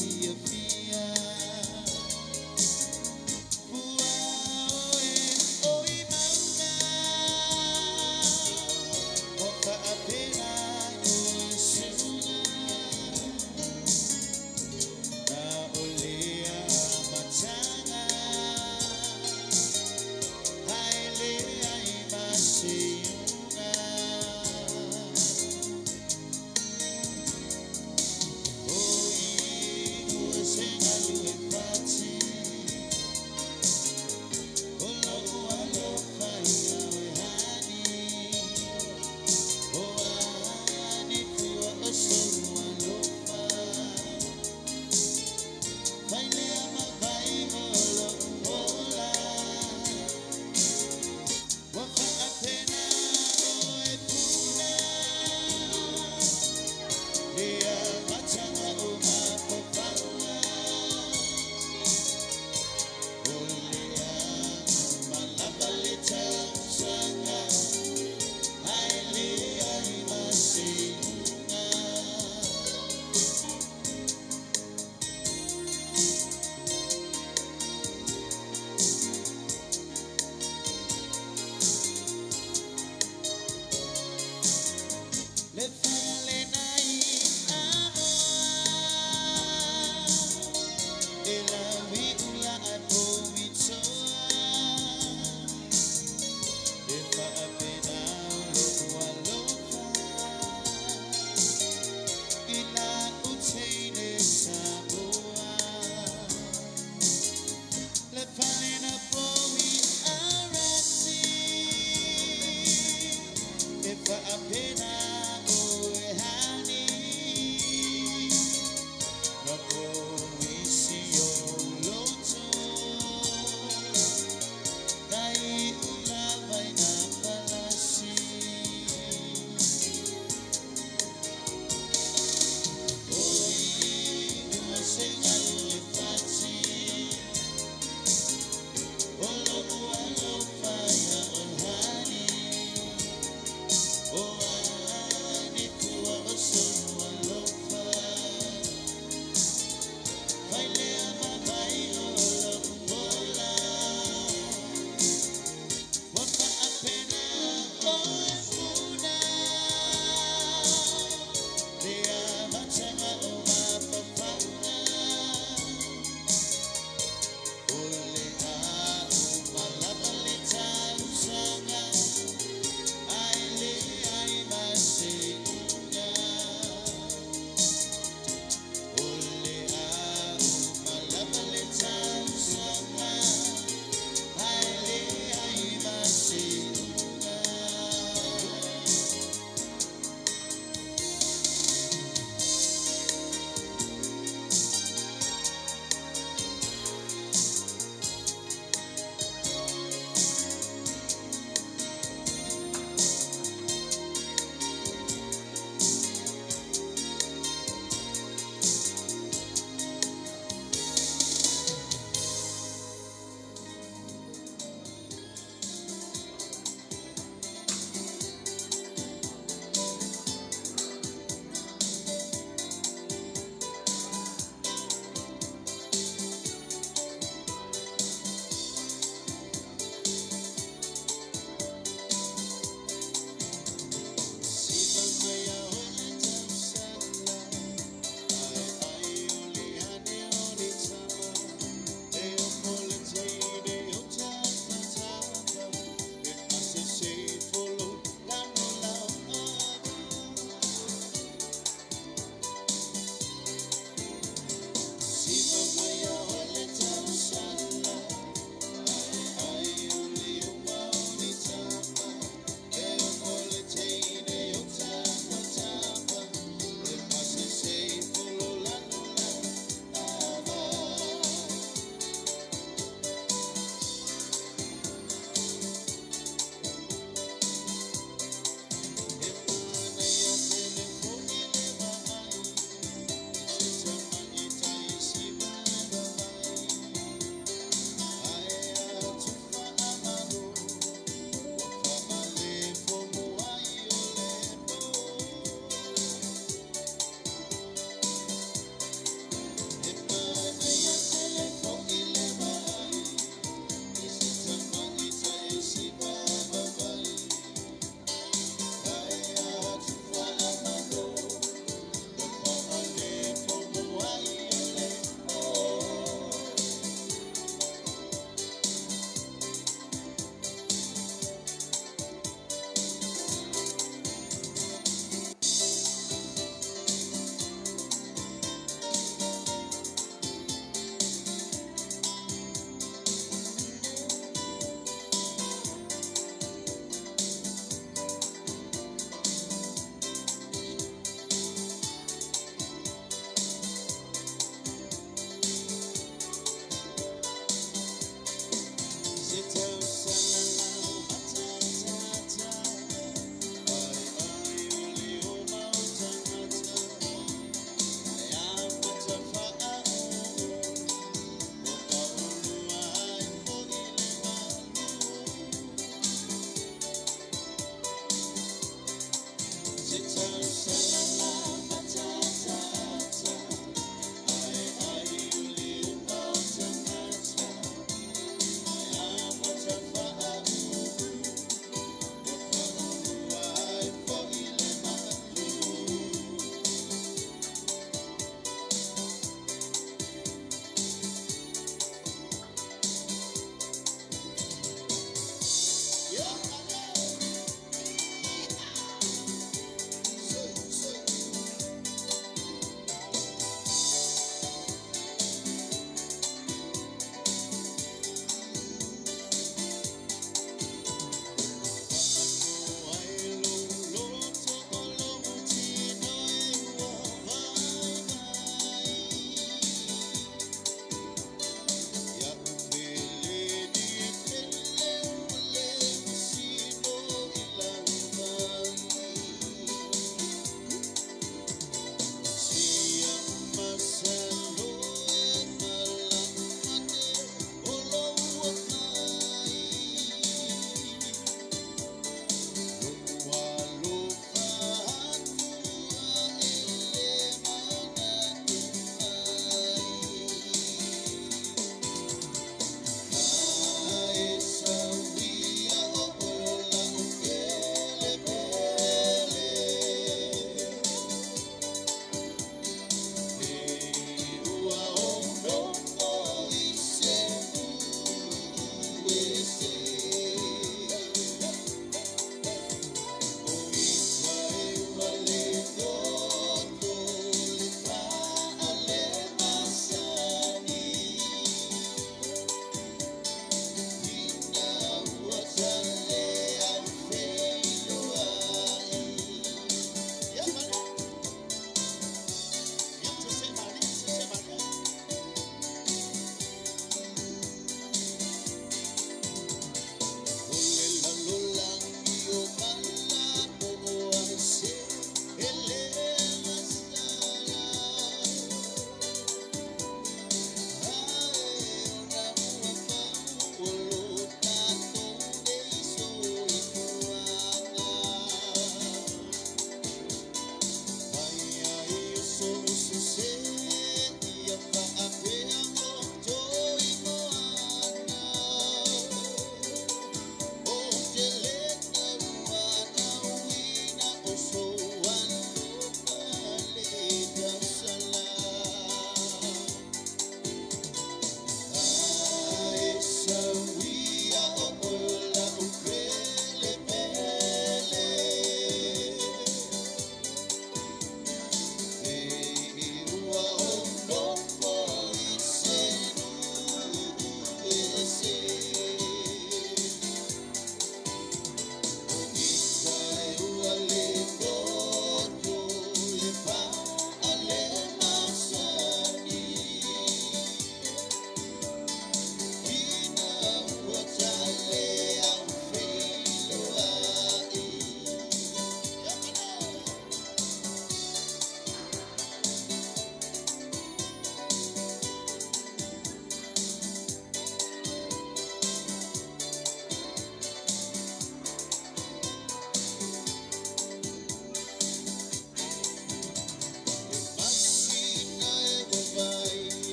Fiafia Fua oe oi mauna O faapela usuga Na o le amataga Ae leai ma se iuga O iuga.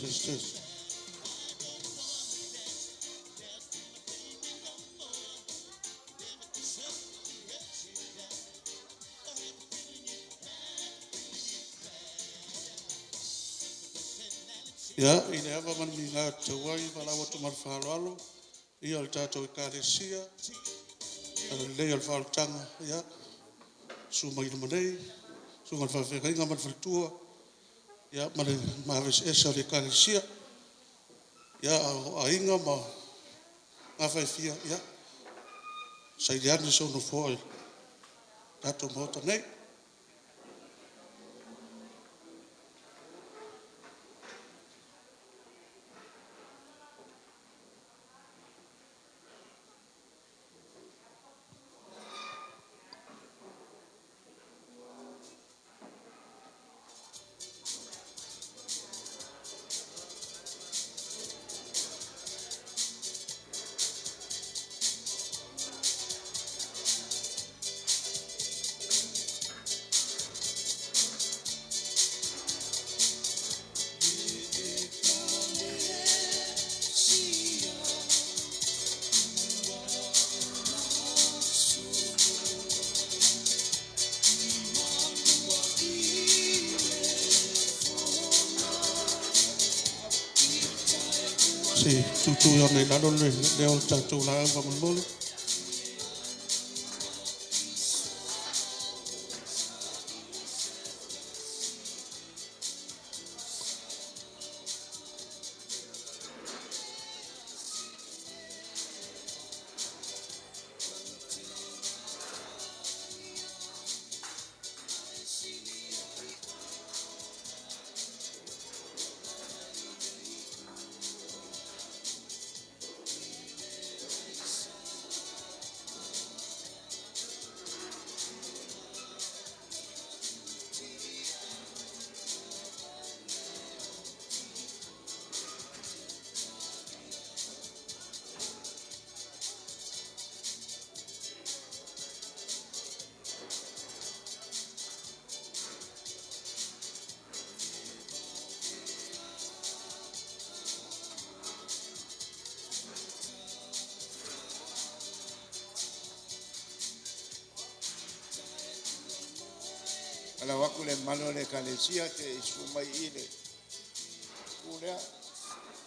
Test, test. Ia, i le ava ma le migao e tatau ai, e valaau atu ma le faaaloalo i le paia o le tatou Ekalesia i le talalelei o le faaolataga, ia, susu mai i luma nei le susuga i le faafeagaiga ma le faletua ma le maave eseese o le Ekalesia. Ia, a o aiga ma gafa e fia, ia, saili ane sou nofoa i le tatou Maota nei. Se i tuutuu ane i lalo le leo o le tatou laau faamolemole. Valaau atu i le mamalu o le Ekalesia se i susu mai i le itu lea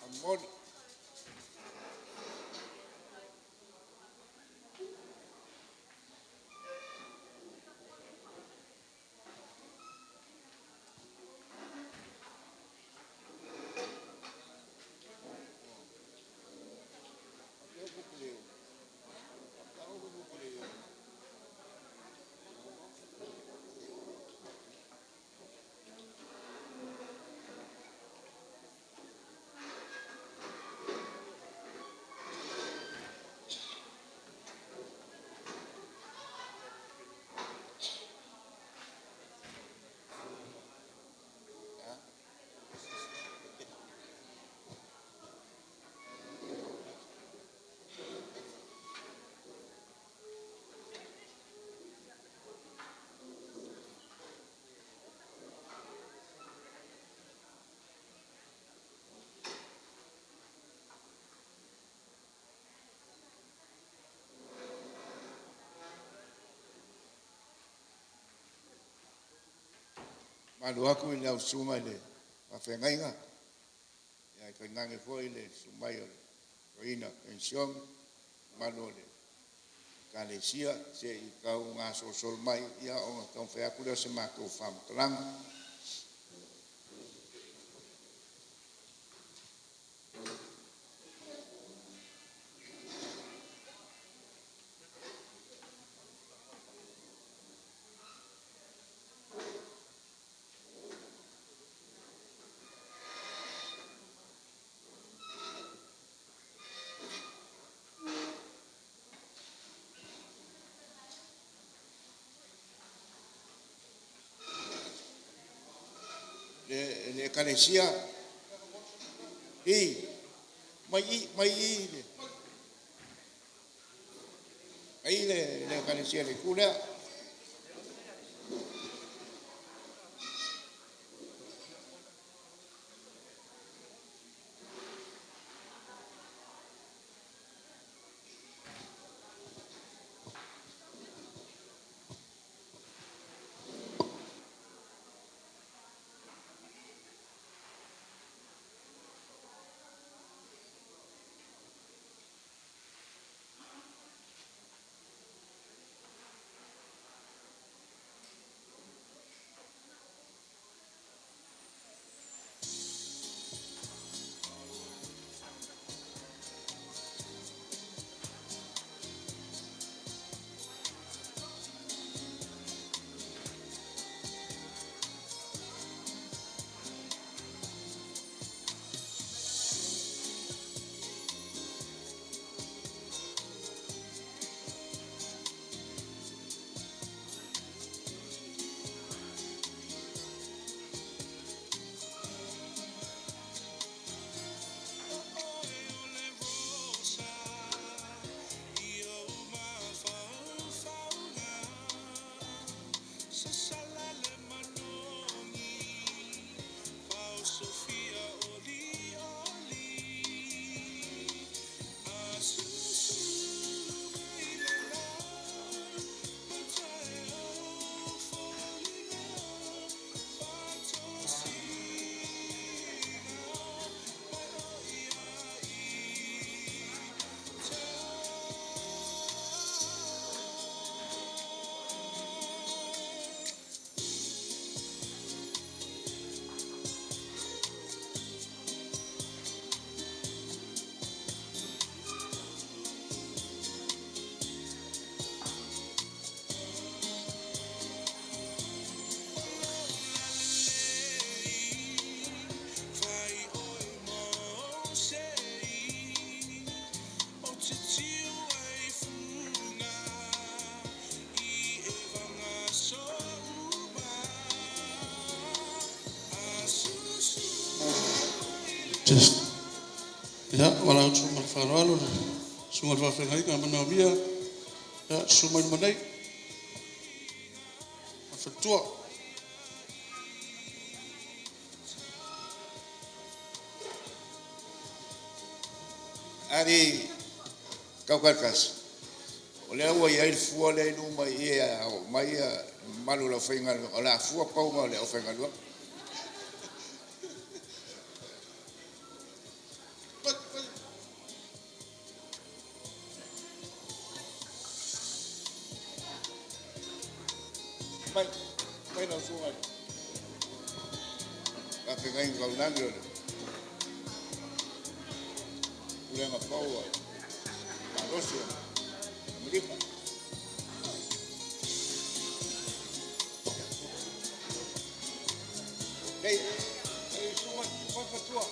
faamolemole. Faamalo atu i lau Susuga i le Faafeagaiga, ae tainane foi le susu mai o le Toeaina Penisione ma le mamalu o le Ekalesia se i tau gasolosolo mai ona taumafai atu lea o se matou faamatalaga. Le Ekalesia, i, mai i, mai i mai i le Ekalesia i le itu lea. Test. Ia, valaau atu ma le faaaloalo le susuga i le faafeagaiga e manaomia. Ia, susu mai luma nei. Ma le faletua. Ari taukalikasi, o lea ua i ai le fua lea i luma i i e a oo mai le mamalu o le aufaigaluega, o le a fua pauga o le aufaigaluega. Mai, mai lau susuga i le faafeagaiga taulagi o le Pulega fou a le Malosi o Amerika. Nei, nei, susu mai, susu mai le faletua.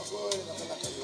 Aku oe e latalata i o.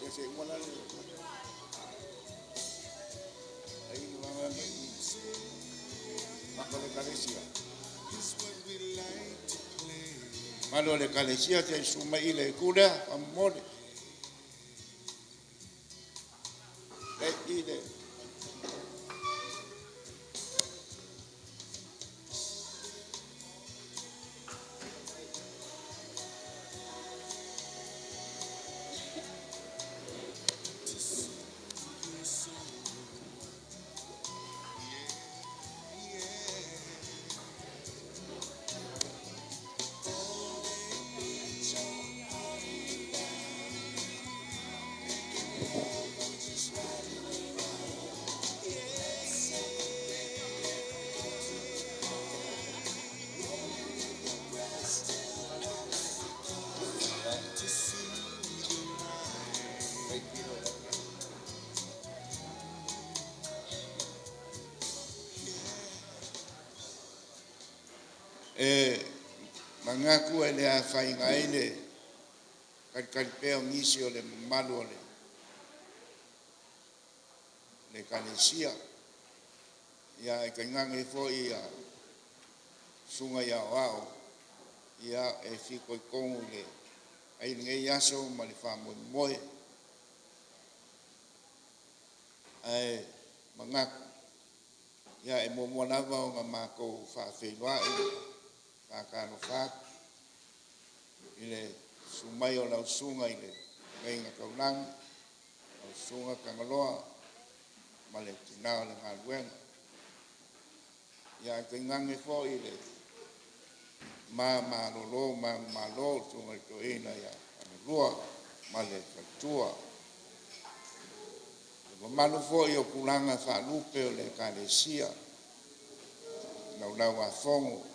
Ia se i uma la le ai le vaega mai i maka o le Ekalesia. Mamalu o le Ekalesia, se i susu mai i le itu lea faamolemole. Le i le E manatu e le afaina ai le talitali pea o nisi o le mamalu o le Ekalesia, ae tainane foi susuga i aoao e fitoitonu ai lenei aso ma le faamoemoe. Ae manatu, e muamua lava ona matou faafeiloai, faatalofa atu i le Susu mai o lau Susuga i le Feagaiga Taulagi, lau Susuga Tagaloa ma le tina o le galuega. Ia ae tainane foi le ma malolo manumalo le Susuga i le Toeaina ia Falelua ma le faletua. Le mamalu foi o tulaga faalupe o le Ekalesia, le Laulau a Fono,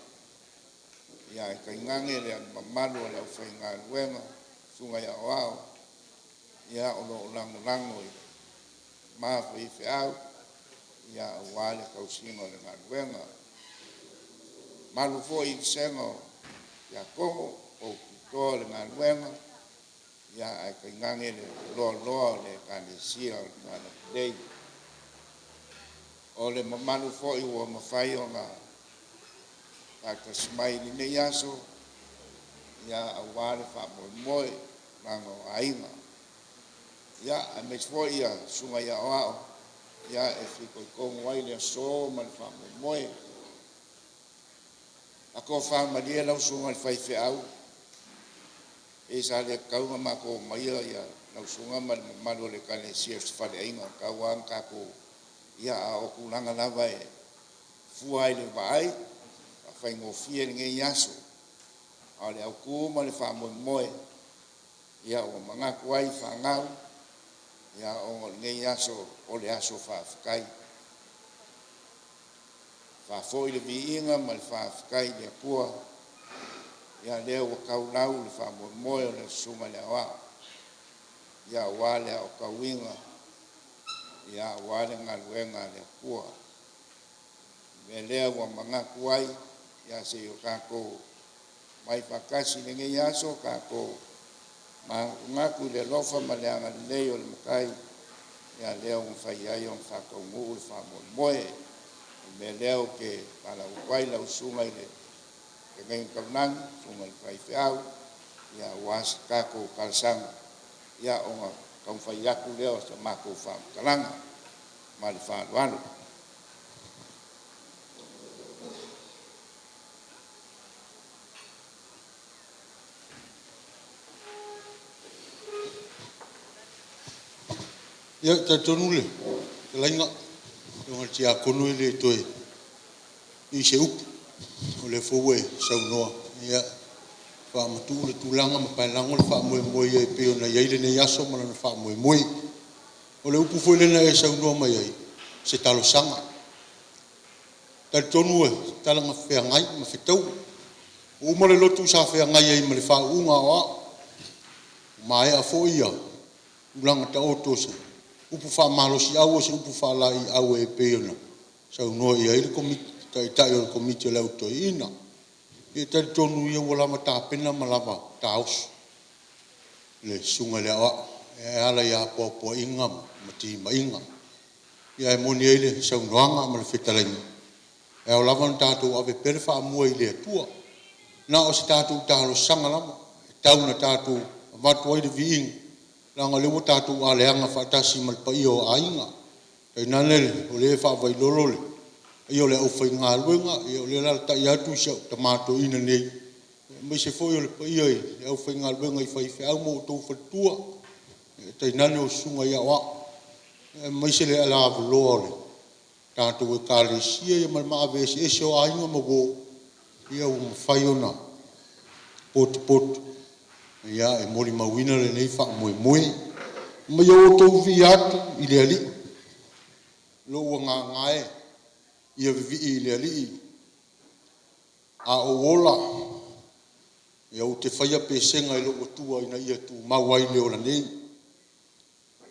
ae tainane le mamalu o le aufaigaluega, susuga i aoao o lo o lagolago i le ma faifeau aua le tausiga o le galuega. Le mamalu foi i le vasega o Tiakono, poututoa o le galuega, ae tainane le loaloa o le Ekalesia o le Talalelei. O le mamalu foi ua mafai ona faatasi mai i lenei aso aua le faamoemoe i tulaga o aiga, aemaise foi susuga i aoao e fitoitonu ai le aso ma le faamoemoe. Faatofa malie lau susuga i le faifeau, pei sa le tatau ona matou aumaia lau susuga ma le mamalu o le Ekalesia i se faleaiga, tau lava ina tatou… Ia a o tulaga lava e fua lava i le vaai, e faafaigofie lenei aso. A o le autu ma le faamoemoe, ua manatu ai fanau, ona o lenei aso o le aso faafetai. Faafoi le viiga ma le faafetai i le Atua lea ua tau lau le faamoemoe o lau Susuga i le Aoao aua le aotauina aua le galuega a le Atua. O le mea lea ua manatu ai, se i o tatou omai faatasi i lenei aso tatou manatunatu i le alofa ma le agalelei o le Matai, lea ua mafai ai ona faataunuu le faamoemoe. O le mea lea ou te valaau atu ai i lau Susuga i le Feagaiga Taulagi, susuga i le faifeau, aua se tatou talosaga ona taumafai atu lea o se matou faamatalaga. Ma le faaaloalo. Ia, e talitonu le fetalaiga, lau Afioga i le Tiakono e le toe ui se upu, o lea foi ua e saunoa e faamatuu le tulaga ma paelago le faamoemoe e pei ona i ai lenei aso ma lona faamoemoe. O le upu foi lea na e saunoa mai ai, o se talosaga. E talitonu o tala na feagai ma fetaui. Ua uma le lotu sa feagai ai ma le faauuga aoao, ua maea foi tulaga taoto o se upu faamalosiau o se upu faalaeiau e pei ona saunoa i ai le Taitai o le Komiti a le Au Toeaina. Ia e talitonu ua lava tapena ma lava taoso le Susuga i le Aoao e ala i apoapoaiga ma timaiga. Ae moni ai le saunoaga ma le fetalaiga, e ao lava ona tatou ave pea le faamua i le Atua. Na o se tatou talosaga lava e tau ina tatou avatu ai le viiga leaga o lea ua tatou aleaga faatasi ma le paia o aiga, tainane o lea e faavailolo le paia o le aufaigaluega, o lea e alaalatai atu si au tama toeaina nei, aemaise foi o le paia i le aufaigaluega i faifeau ma outou faletua, tainane o susuga i aoao, aemaise le lavaloa o le tatou Ekalesia ma le maave eseese o aiga ma uo ua mafai ona potopoto e molimauina lenei faamoemoe. Ma ia outou viia atu i le Alii. Lou agaga e, ia vivii i le Alii. A ou ola, ou te faia pesega i lou Atua ina ia tumau ai le ola nei.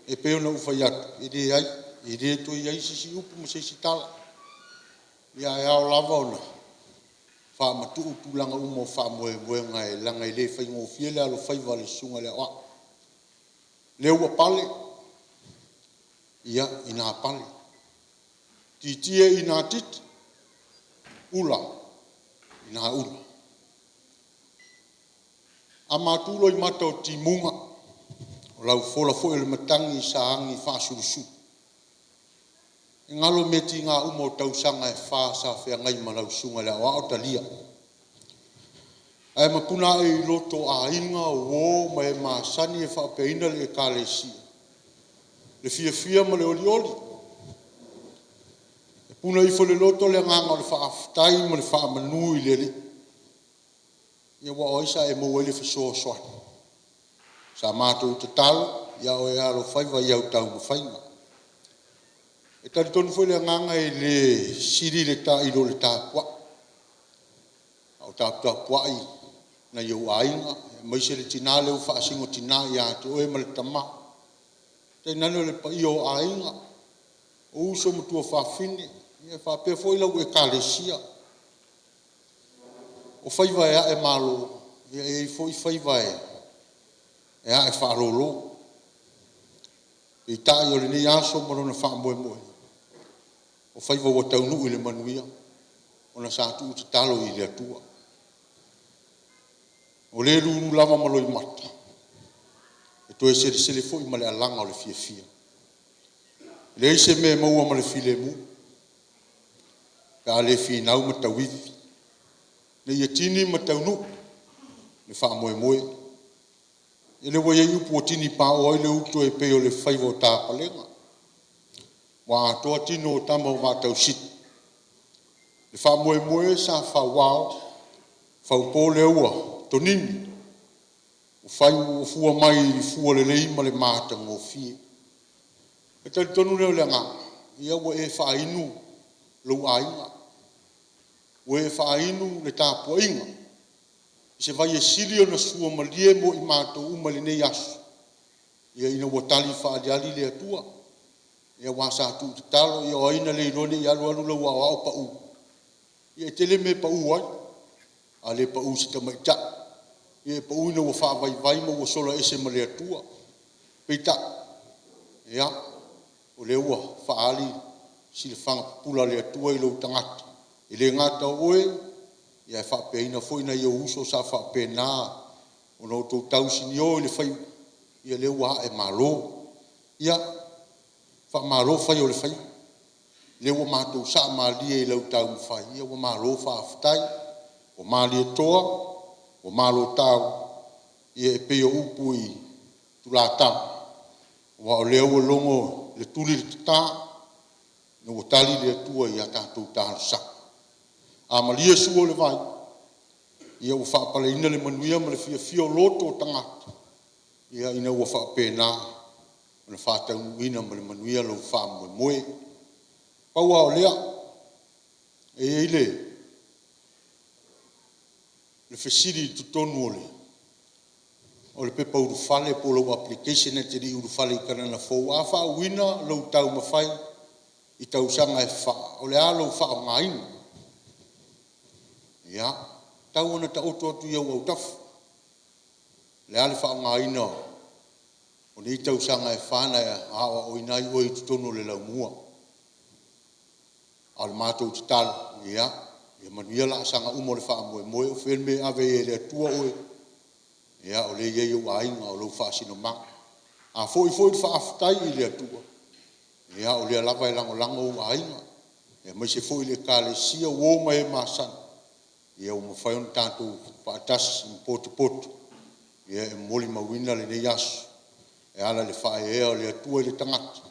E pei ona ou fai atu, e leai, e le toe i ai se isi upu ma se isi tala, ae ao lava ona faamatuu tulaga uma o faamoemoega leaga e le faigofie le alofaiva o le Susuga i le Aoao. O lea ua pale, ia ina pale, tietie i ina titi, ula ina ula. A matu loimata o timuga, o lau fola foi o le matagi sa agi faasulusulu. E galo mea tiga uma o tausaga e fa sa feagai ma lau susuga i le Aoao, talia. Ae mapuna ae i loto o aiga, o uo ma e masani e faapeaina le Ekalesia, le fiafia ma le olioli. E puna ifo i le loto le agaga o le faafetai ma le faamanu i le Alii, aua o ai sa e maua ai le fesoasoani? Sa matou tatalo a o e alofaiva i au taumafaiga. E talitonu foi le agaga e le sili le ta i lo le tapuai, a o taputapuai nai ou aiga aemaise le tina lea ua faasino tina ia te oe ma le tama, tainane o le paia o aiga, o uso ma tuafafine, faapea foi lau Ekalesia. O faiva e aemalo, e i ai foi faiva e ae faalolo. Peitai o lenei aso ma lona faamoemoe, o faiva ua taunuu i le manuia ona sa tuutatalo i le Atua. O lea e lulu lava ma loimata, e toe selesele foi ma le alaga o le fiafia. E leai se mea e maua ma le filemu pe a le finau ma tauivi, ina ia tini ma taunuu le faamoemoe. O lea ua i ai upu ua tini paoa ai le uto e pei o le faiva o tapalega, ua atoa tino o tama o Vaatausili. Le faamoemoe sa fauao, faupo lea ua tonini, ua fua mai i fua lelei ma le matagofie. E talitonu lea o le agaga, ia ua e faainu lou aiga, ua e faainu le tapuaiga i se vai e sili ona suamalie mo i matou uma i lenei aso, ina ua tali faaaliali le Atua, aua sa tuutatalo. Ia o ai na le iloa ne i alu alu lau aoao pau, ia e tele mea e pau ai. A le pau i se tamaitai, ia e pau ina ua faavaivai ma ua sola ese ma le Atua. Peitai, ia, o lea ua faaali silafaga pupula a le Atua i lou tagata, e le gata o oe, ae faapena foi nai ou uso sa faapena ona outou tausinio i le faiva, ia lea ua aemalo. Ia, faamalo fai o le faiva, o lea ua matou saamalie i lau taumafai, ia ua malo faafetai. Ua malietoa, ua malotau, e pei o upu i tulata, aua o lea ua logo le tuli i le tata ina ua tali le Atua i a tatou talosaga. A malie sua o le vai, ia ua faapaleina le manuia ma le fiafia o loto o tagata ina ua faapena ona faataunuuina ma le manuia lou faamoemoe. Pau lava o lea, e i ai le fesili i totonu o le pepa ulufale po o lau application e te le i ulufale i Kanana Fou, a faauuina lou taumafai i tausaga e fa, o le a lou faaaogaina? Ia, tau ina taoto atu i ou autafa, o le a le faaaogaina o nei tausaga e fa na e aoaoina ai oe i totonu o le laumua. A o le matou tatalo, ia manuia laasaga uma o le faamoemoe, o fea le mea e ave ai e le Atua oe, ia o lea e i ai ou aiga o lou faasinomaga. A foi foi le faafetai i le Atua, ia o lea lava e lagolago ou aiga, aemaise foi le Ekalesia, o uo ma e masani, ua mafai ona tatou faatasi ma potopoto e molimauina lenei aso e ala i le faaeaea o le Atua i le tagata,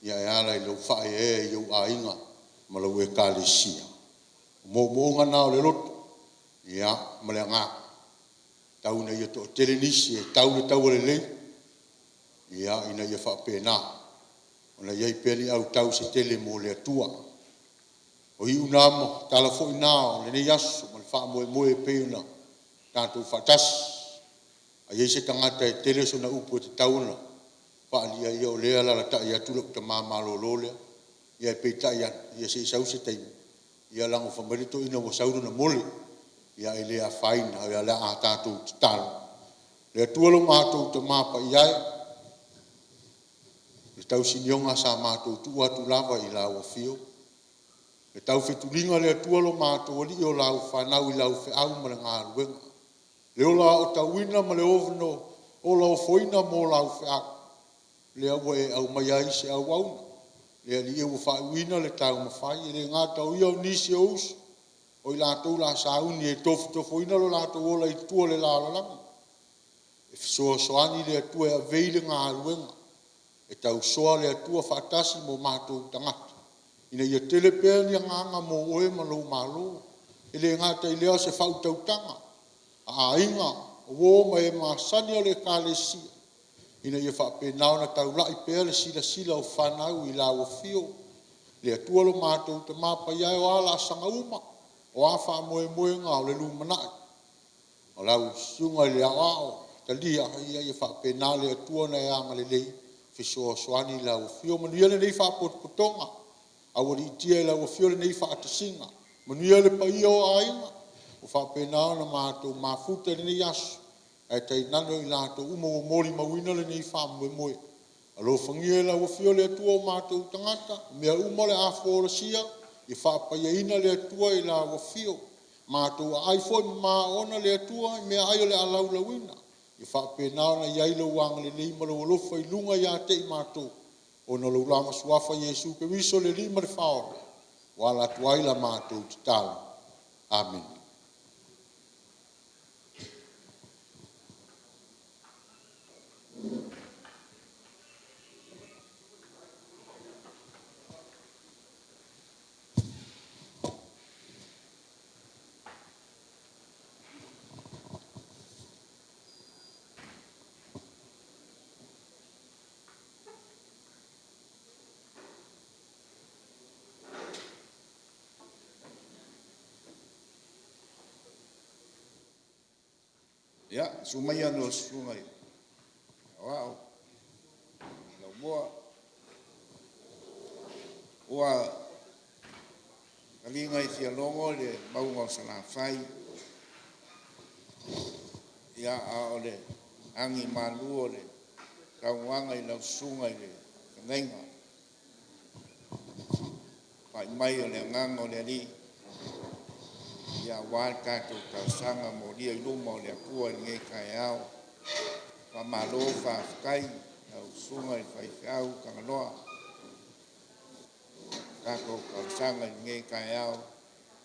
e ala i lou faaeaea i ou aiga ma lau Ekalesia. O moomooga na o le loto ma le agaga, tau ina ia toatele nisi e tau le taua lelei ina ia faapena ona i ai pea ni autau se tele mo le Atua. O iu na ma tala foi na o lenei aso ma le faamoemoe e pei ona tatou faatasi. A i ai se tagata e tele sana upu e tatau ona faaalia, ia o lea e alaalatai atu lou tama malolo lea, ae peitai ane, ia se i sau se taimi leaga fai mai le toeaina ua sau lana mole. Ae le afaina o le a tatou tatalo. Le Atua lo matou Tama Paia e, o le tausinioga sa matou tuu atu lava i lau Afio, le taufetuliga a le Atua lo matou Alii o lau fanau i lau feau ma le galuega, le ola aotauina ma le ola ofoina mo lau feau, lea ua e aumaia ai se auauna. Le Alii e, ua faaiuina le taumafai, e le gata o ia o nisi o uso, O i latou o le a sauni e tofotofoina lo latou ola i tua o le lalolagi, e fesoasoani le Atua e avei le galuega, e tausoa le Atua faatasi ma o matou tagata, ina ia tele pea ni agaga mo Oe ma Lou Malo. E le gata i lea o se faautautaga a aiga, o uo ma e masani o le Ekalesia, ina ia faapena ona taulai pea le silasila o fanau i lau Afio, le Atua lo matou Tama Paia e, o a laasaga uma, o a faamoemoega o le lumanai, o lau Susuga i le Aoao Talia, ia faapena le Atua ona e agalelei e fesoasoani i lau Afio. Manuia lenei faapotopotoga, aualiitia e lau Afio lenei faatasiga. Manuia le paia o aiga ua faapena ona matou mafuta i lenei aso, ae tainane o i latou uma ua molimauina lenei faamoemoe. Alofagia e lau Afio le Atua o matou tagata, o mea uma o le a folasia, ia faapaiaina le Atua i lau Afio. Matou aai foi ma ma oona le Atua i meaai o le a laulauina, ia faapena ona i ai lou agalelei ma lou alofa i luga ia te i matou, ona o lou lava Suafa Iesu Keriso o le Alii ma le Faaola, ua ala atu ai la matou tatalo. Amene. Ia, susu maia lau Susuga i le Aoao Laumua. Ua taliga i fialogo le mauga o Salafai, a o le agimalu o le saunoaga i lau susuga i le feagaiga. Pai mai o le Agaga o le Alii aua le tatou talosaga molia i luma o le Atua i lenei taeao. Faamalo faafetai i lau susuga i le faifeau Tagaloa i le tatou talosaga i lenei taeao,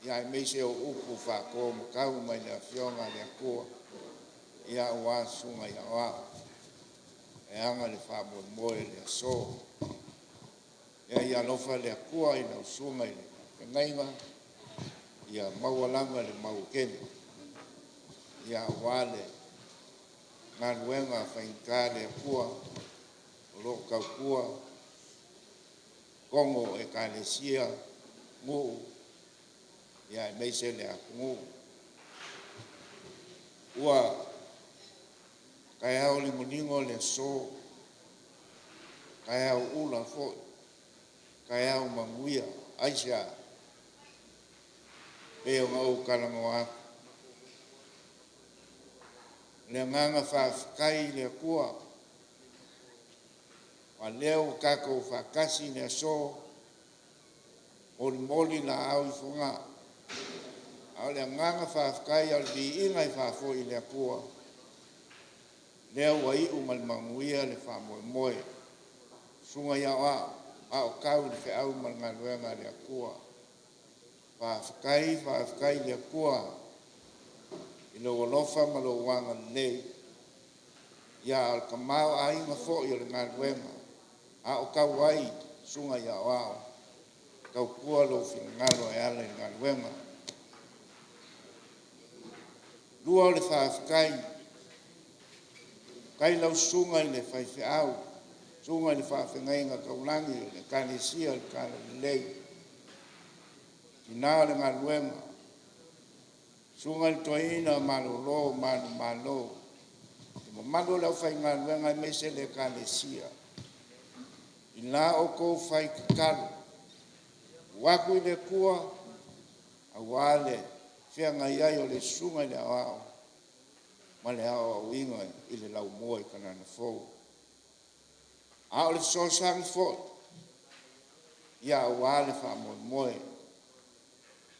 aemaise o upu faatomatau mai le Afioga a le Atua aua susuga i aoao e ana le faamoemoe i le aso. Ia alofa le Atua i lau susuga i le faafeagaiga, ia maua lava le mau e tele aua le galuega faigata a le Atua o lo o tautua i totonu o Ekalesia, nuu aemaise le atunuu. Ua taeao ligoligo le aso, taeao ula foi, taeao manuia. Aisea? E pei ona ou talanoa atu, o le agaga faafetai i le Atua aua o lea ua tatou faatasi i le aso, molimoli laau i Fogaa. A o le agaga faafetai a o le viiga e faafoi i le Atua lea ua iu ma le manuia le faamoemoe. Susuga i Aoao a o tau le feau ma le galuega a le Atua. Faafetai, faafetai i le Atua i lou alofa ma lou agalelei, a o le tamaoaiga foi o le galuega a o tau ai susuga i aoao, tautua lou finagalo e ala i le galuega. Lua o le faafetai, faafetai i lau susuga i le faifeau, susuga i le faafeagaiga taulagi o le Ekalesia o le Talalelei, tina o le galuega, susuga i le toeaina malolo manumalo, le mamalu o le aufaigaluega aemaise le Ekalesia i la outou fai tatalo, tuu atu i le Atua aua le feagai ai o le susuga i le Aoao ma le aoaoina i le laumua i Kanana Fou. A o le fesoasoani foi aua le faamoemoe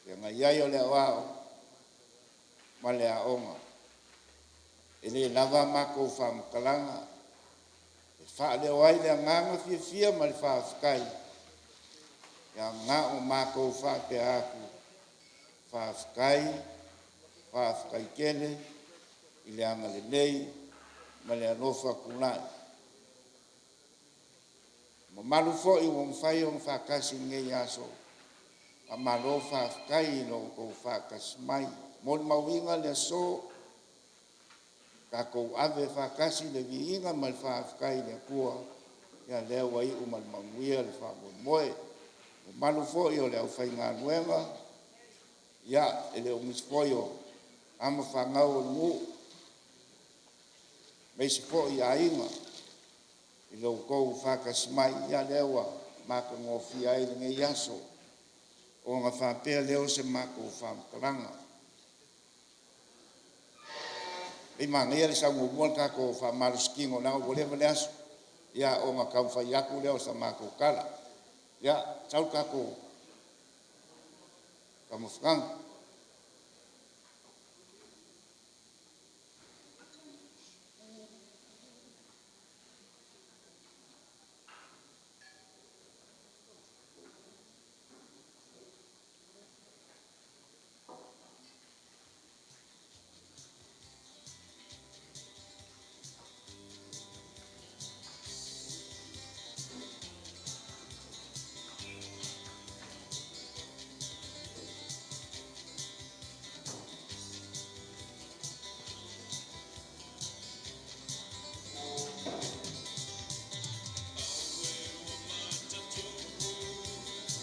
feagai ai o le aoao ma le aoga. E le lava a matou faamatalaga e faaleo ai le agaga fiafia ma le faafetai, ia na ona matou faapea atu, Faafetai, faafetai tele i le agalelei ma le alofa tulai. Mamalu foi ua mafai ona faatasi i lenei aso, faamalo faafetai i lo outou faatasi mai. Molimauina le aso, tatou ave faatasi le viiga ma le faafetai i le Atua, ia lea ua iu ma le manuia le faamoemoe. Le mamalu foi o le aufaigaluega, ia e le o misi foi o alo ma fanau a le nuu aemaise foi aiga i lo outou faatasi mai, ia lea ua matagofie ai lenei aso. Ona faapea lea o se matou faamatalaga, e pei e manaia le sau muamua le tatou faamalositino leaga ua leva le aso, ia ona taumafai atu lea o sa matou tala. Ia, sau le tatou taumafataga.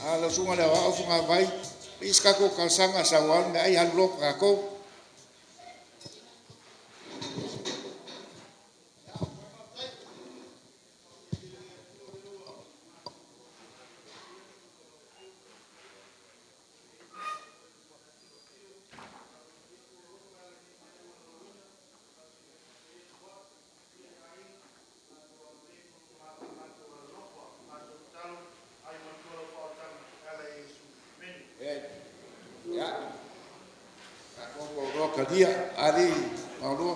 A, lau Susuga i le Aoao Fogavai, pei o se tatou talosaga sau lava le meaai alu loa tatou. Ia, tatou ua iloa talia. A alii ma lua.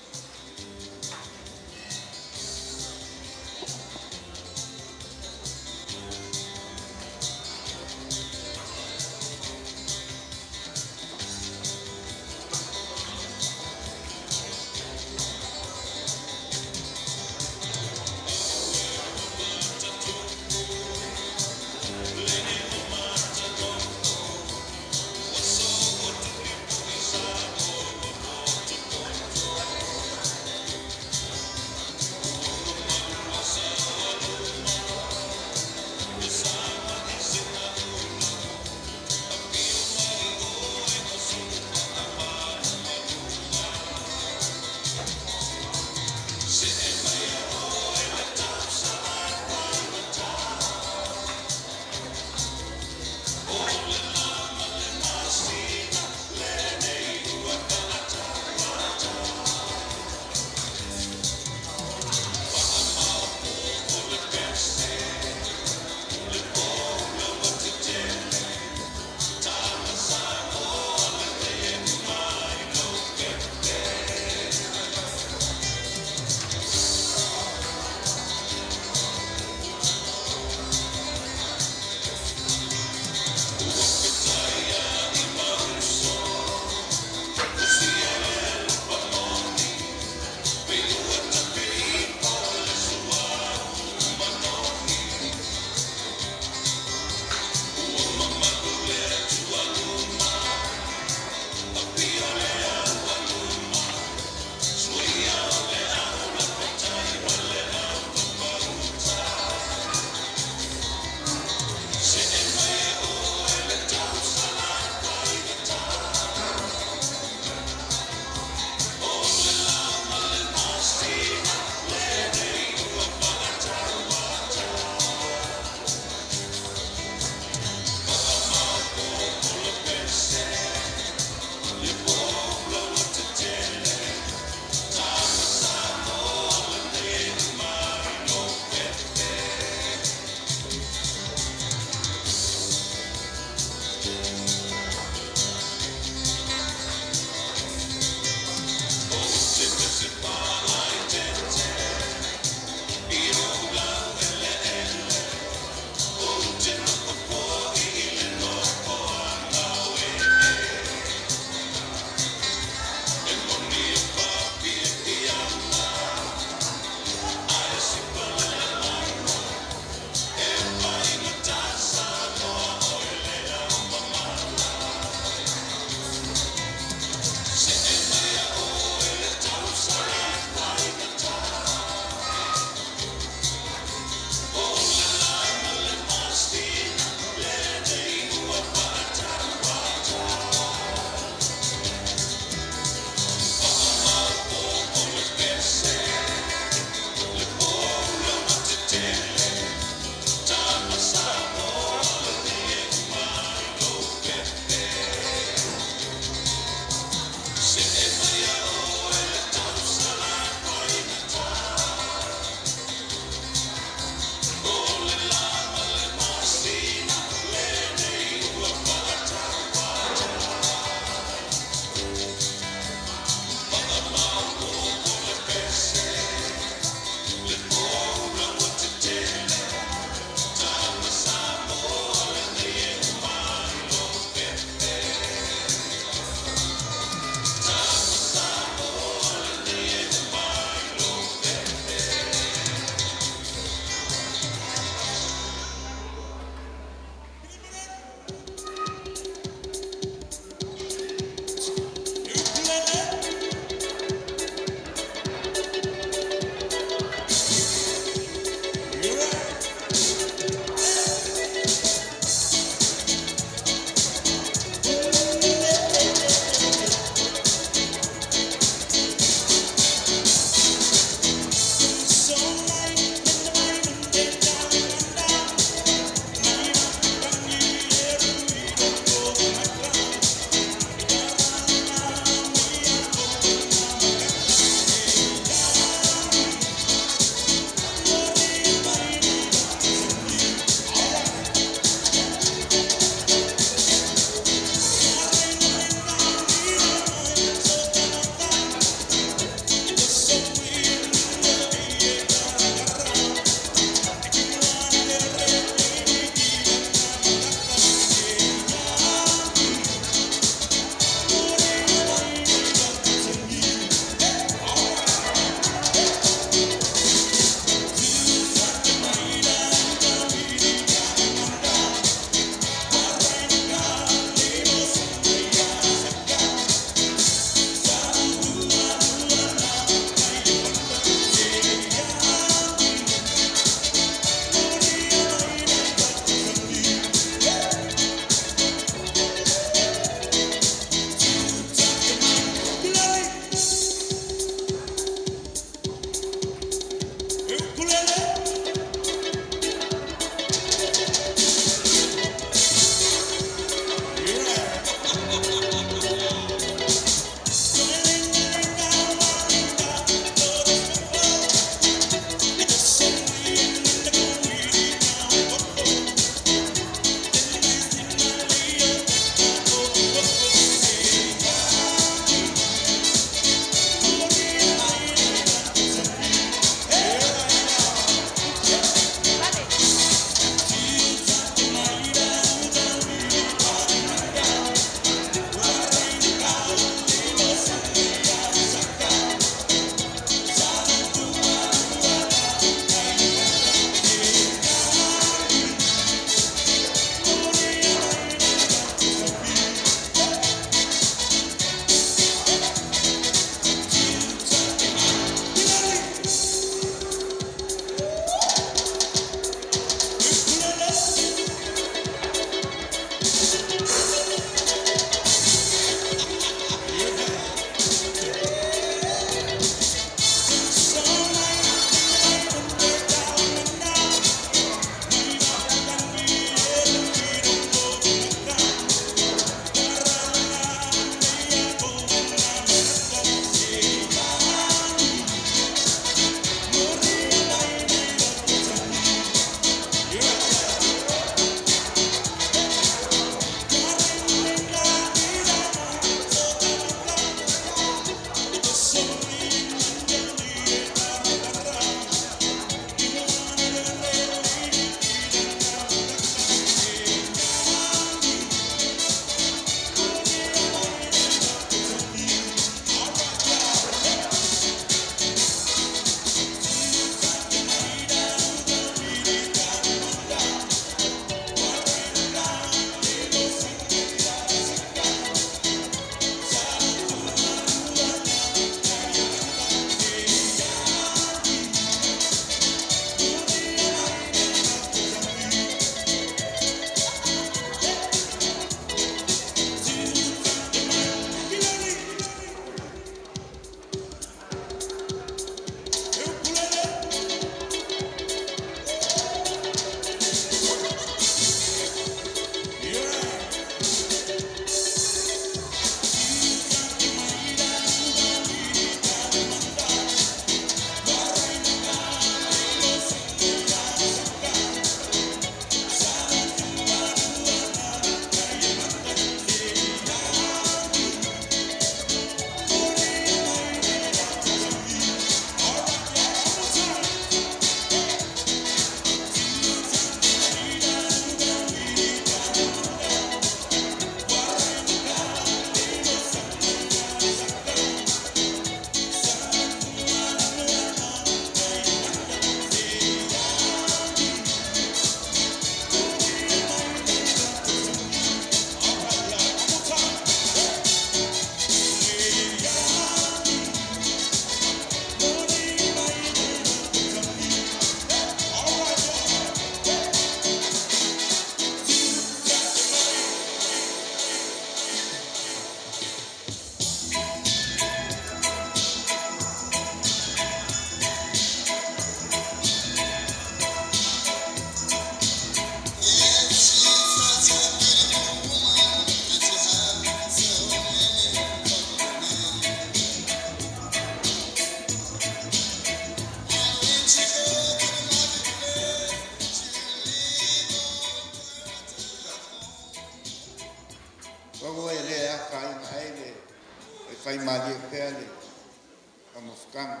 mafutaga,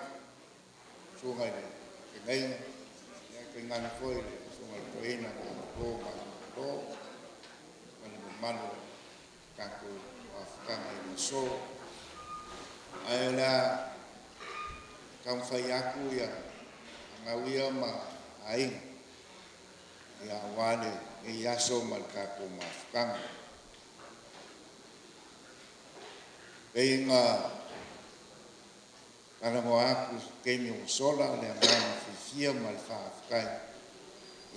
susuga i le faafeagaiga, ia tainane foi le susuga i le toeaina malo manumalo ma le mamalu o le tatou mafutaga i le aso. Ae o le a taumafai atu ia fanau ia ma aiga ia aua lenei aso ma le tatou mafutaga. Pei ona talanoa atu i se taimi ua sola le agaga fiafia ma le faafetai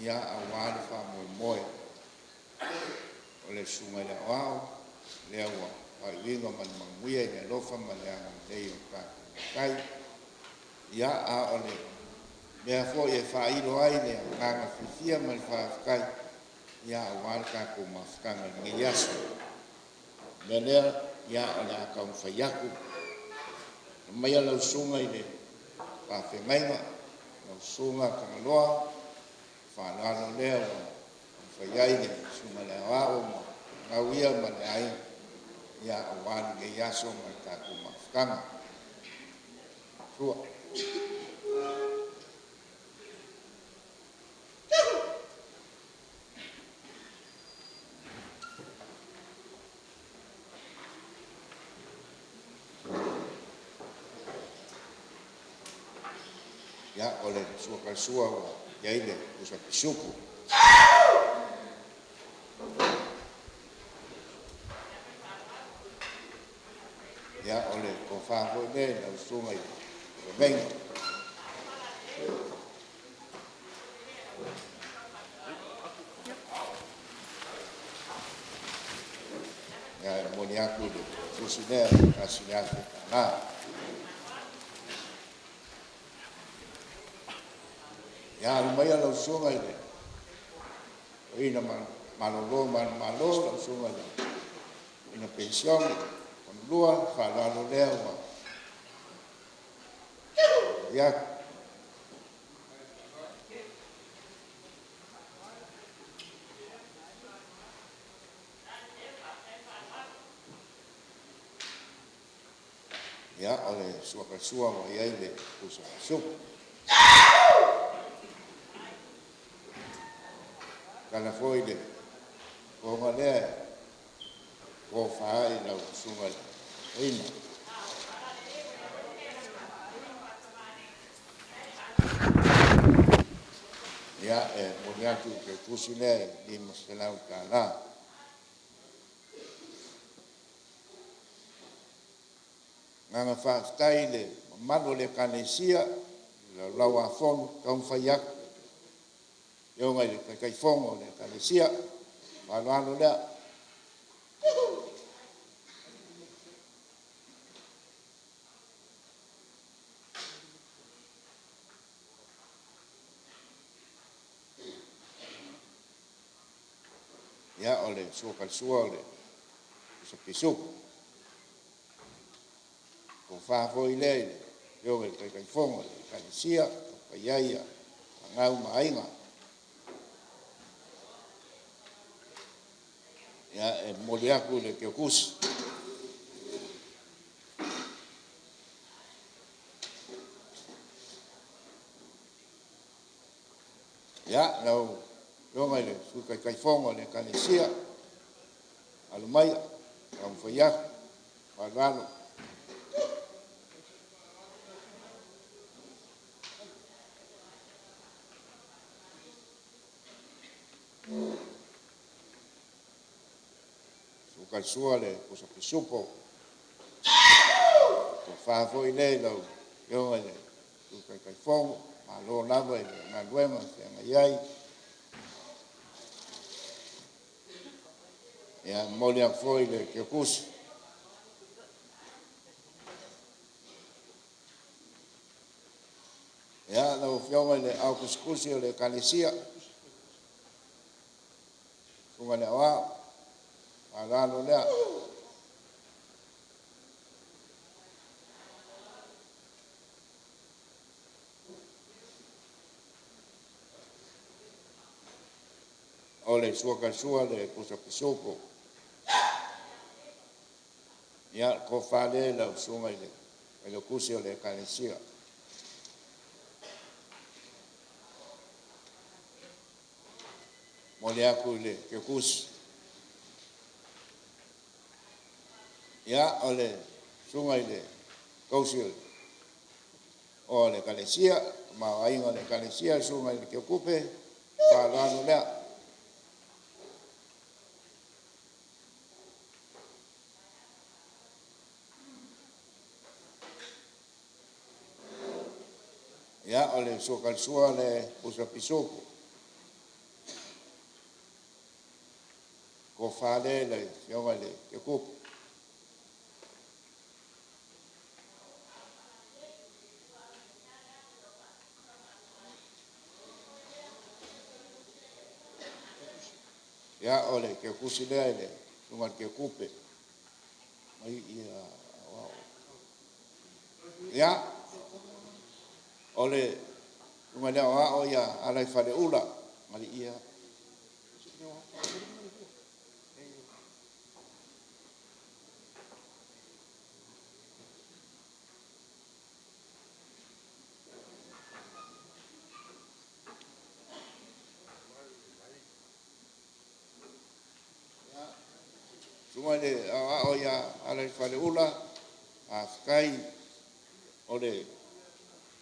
ia aua le faamoemoe o le Susuga i le Aoao lea ua faaiuina ma le manuia i le alofa ma le agalelei o le tatou Matai. Ia, a o le mea foi e faailo ai le agaga fiafia ma le faafetai ia aua le tatou mafutaga i lenei aso. O le mea lea, ia o le a taumafai atu. Aumaia lau Susuga i le Faafeagaiga, lau Susuga Tagaloa, faaaloalo lea ua taumafai ai le Susuga i le Aoao ma fanau ia ma le aiga ia aua lenei aso ma le tatou mafutaga. Sua. Ia, o le sua faisua ua i ai le pusa pisupo. Ia, o le tofa foi lea i lau susuga i le feagaiga. Ia, e momoli atu le tusi lea e $1,000. Ia, alo maia lau susuga i le toeaina malolo manumalo, lau susuga i le toeaina Penisione Fonolua, le faaaloalo lea ua momoli atu. Ia, o le sua faisua ua i ai le pusa pisupo. Tala foi le toga lea e tofa ai lau susuga i le toeaina. Ia, e momoli atu le tusi lea e $500. Agaga faafetai i le mamalu o le Ekalesia i le Laulau-a-Fono taumafai atu, Afioga i le Taitaifono o le Ekalesia, faaaloalo lea. Ia, o le sua faisua o le Pusa Pisupo. Tofa foi lea i le Afioga i le Taitaifono o le Ekalesia e fai ai fanau ma aiga. Ia, e momoli atu le teutusi. Ia, lau Afioga i le Sui Taitaifono o le Ekalesia, alo maia, taumafai atu, faaaloalo. Suka le sua le pusa pisupo. Tofa foi lea i lau Afioga i le Sui Taitaifono, malo lava i le galuega o feagai ai. Ia, e momoli atu foi le teutusi. Ia, lau Afioga i le Ao Tusitusi o le Ekalesia, Susuga i le Aoao, faaaloalo lea. O le sua faisua le pusa pisupo. Ia, le tofa lea i lau Susuga i le Failautusi o le Ekalesia. Momoli atu i le Keukusi. Ia, o le susuga i le tausi o le Ekalesia, tamaoaiga o le Ekalesia, le susuga i le Keukupe, faaaloalo lea. Ia, o le suakalasua le Pusa Pisupo. Tofa lea i le afioga i le Keukupe. Ia, o le Keukusi lea i le susuga i le Keukupe. Mai ia aoao. Ia, o le susuga i le aoao ia Alaifaleula. Malie ia. Susuga i le Aoao ia Alaifaleula, faafetai o le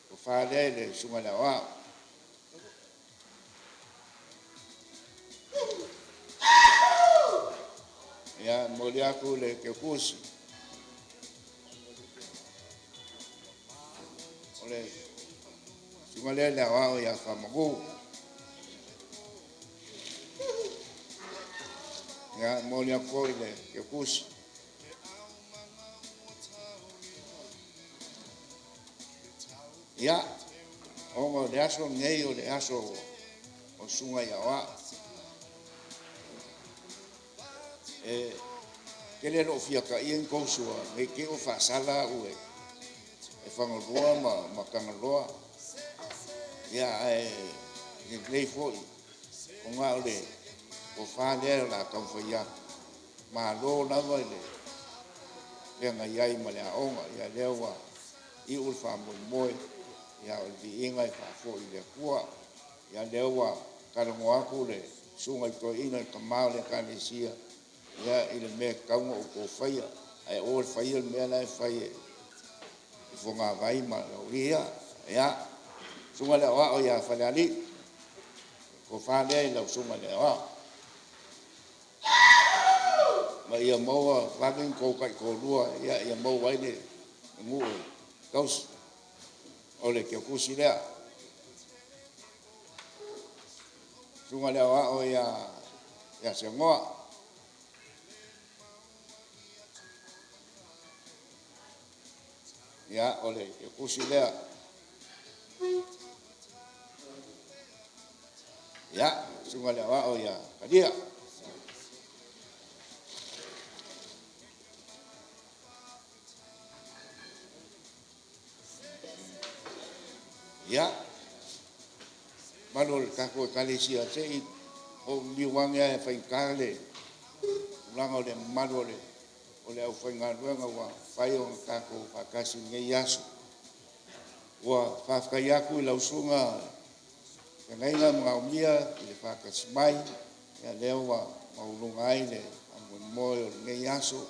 tofa lea i le Susuga i le Aoao. Ia, e momoli atu le Keukusi. O le susuga lea i le Aoao ia Faamagu. Ia, e momoli atu foi le Keukusi. Ia, ona o le aso lenei o le aso o Susuga i Aoao. E tele lou fia taia ni tou sua, ne i te i ua faasala au e Fagaloa ma Tagaloa. Ia, ae lelei foi, ona o le tofa lea o le a taumafai atu. Malo lava i le feagai ai ma le aoga. Ia lea ua iu le faamoemoe, ia o le viiga e faafoi i le Atua. Ia lea ua talanoa atu le susuga i le toeaina, le tama o le Ekalesia, ia i le mea e tatau ona outou faia, ae aua le faia le mea la e fai e Fogavai ma Lauia. Ia, susuga i le Aoao ia Falealii, tofa lea i lau susuga i le Aoao. Ma ia maua vave ni tou taitoalua, ia maua ai le nuu e tausi. O le Keukusi lea. Susuga i le Aoao ia Segoa. Ia, o le Keukusi lea. Ia, susuga i le Aoao ia Kalia. Ia, mamalu o le tatou Ekalesia, se i ou liliu ane lava e faigata le tulaga o le mamalu o le aufaigaluega ua mafai ona tatou faatasi i lenei aso. Ua faafetai atu i lau susuga Feagaiga Manaomia i le faatasi mai, ia lea ua maualuga ai le faamoemoe o lenei aso,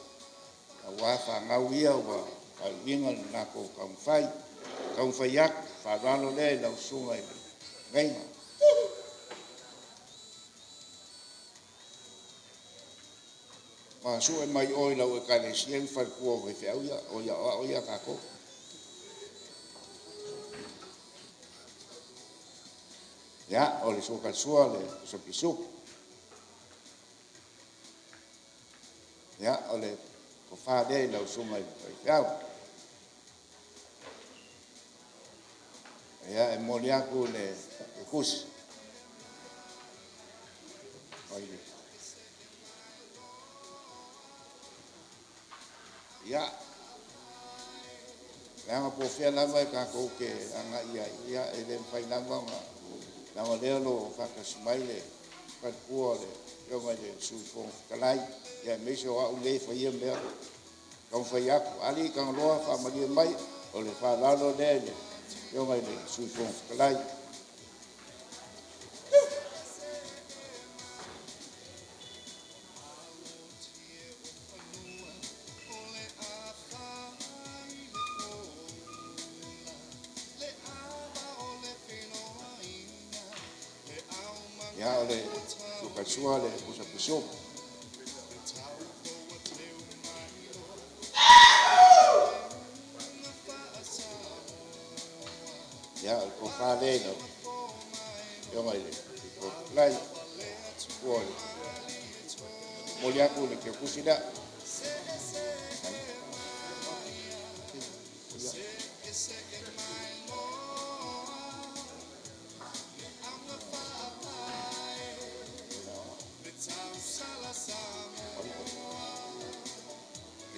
aua fanau ia ua faaiuina le latou taumafai. Taumafai atu, faaaloalo lea i lau susuga i le Feagaiga. Ma sue mai oe i lau Ekalesia ni faletua o faifeau ia, o i aoao ia a tatou. Ia, o le suakalasua le Pisapisupu. Ia, o le tofa lea i lau susuga i le faifeau. Ia, e momoli atu le tusi. Ia, leaga po o fea lava e tatou te agai ai, ia e le mafai lava ona, leaga o lea o lo o faatasi mai le faletua o le Afioga i le Sui Fofoga Fetalai, ia aemaise o au nei e faia mea, taumafai atu. Alii Tagaloa, faamalie mai. O le faaaloalo lea i le Afioga i le Sui Fofoga Fetalai. Ia, o le Sua le Pusa Pisupo. Ia, o le tofa lea i lau Afioga i le Fofoga Fetalai. Ua momoli atu le keukusi lea.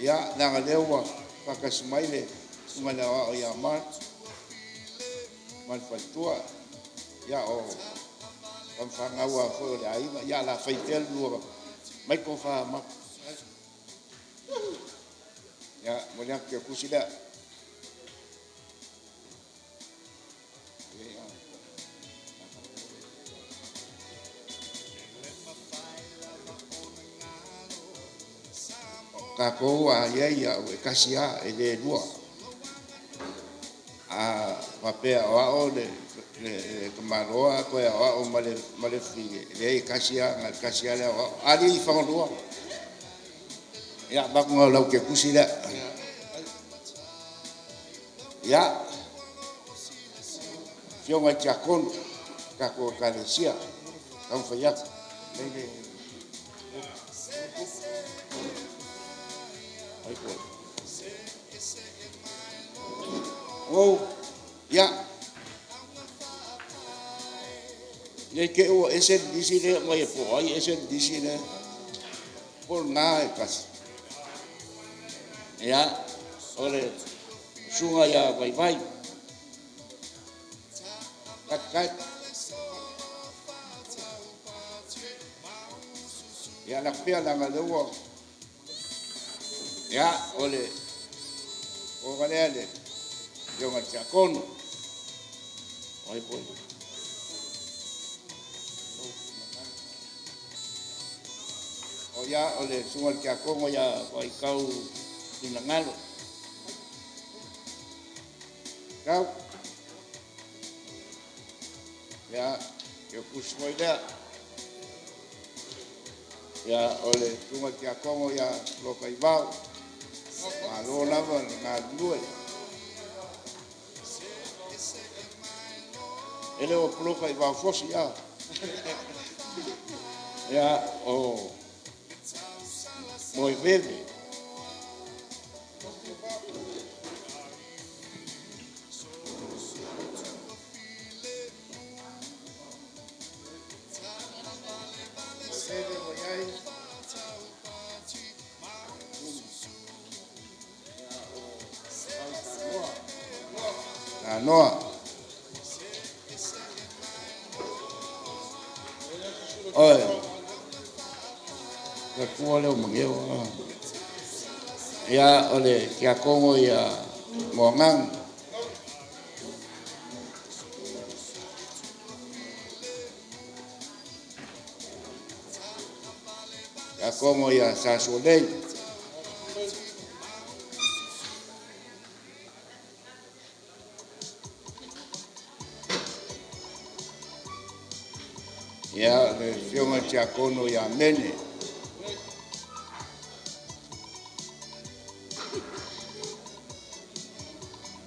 Ia, leaga lea ua faatasi mai le susuga i le aoao ia Mark ma le faletua. Ia, o tamafanau lava foi o le aiga. Ia, o le a fai pea le lua maiko fa Mark. Ia, momoli atu le keukusi lea. Tatou a i ai au e tasi lava e le lua. A faapea o a'u le tamaloa toe aoao ma le fafine, e leai e tasi lava, na o le tasi lava le aoao. Alii Fagalua, ia avatu na o lau ketusi lea. Ia, Afioga i Tiakono, tatou Ekalesia, taumafai atu. Oh, ia, ne i te i ua ese le lisi lea e aumai e po ai ese le lisi lea. Po o lena e tasi. Ia, o le susuga ia Vaivai. Kat, kat. Ia, lako pea leaga lea ua... Ia, o le... O lea le Afioga i le Tiakono. Oi, poi. O ia, o le susuga i le Tiakono ia Vaitau Finagalo. Tau. Ia, e kusi foi lea. Ia, o le susuga i le Tiakono ia Lokaivao. Malo lava le galulue. E le o poloka i vao fosi, a. Ia, o Moeveve. Moeveve mo iai. Tanoa. Oe. Ka tua leo mageo. Ia, o le Tiakono ia Moagang. Tiakono ia Sasualei. Ia, le Afioga i le Tiakono ia Mene.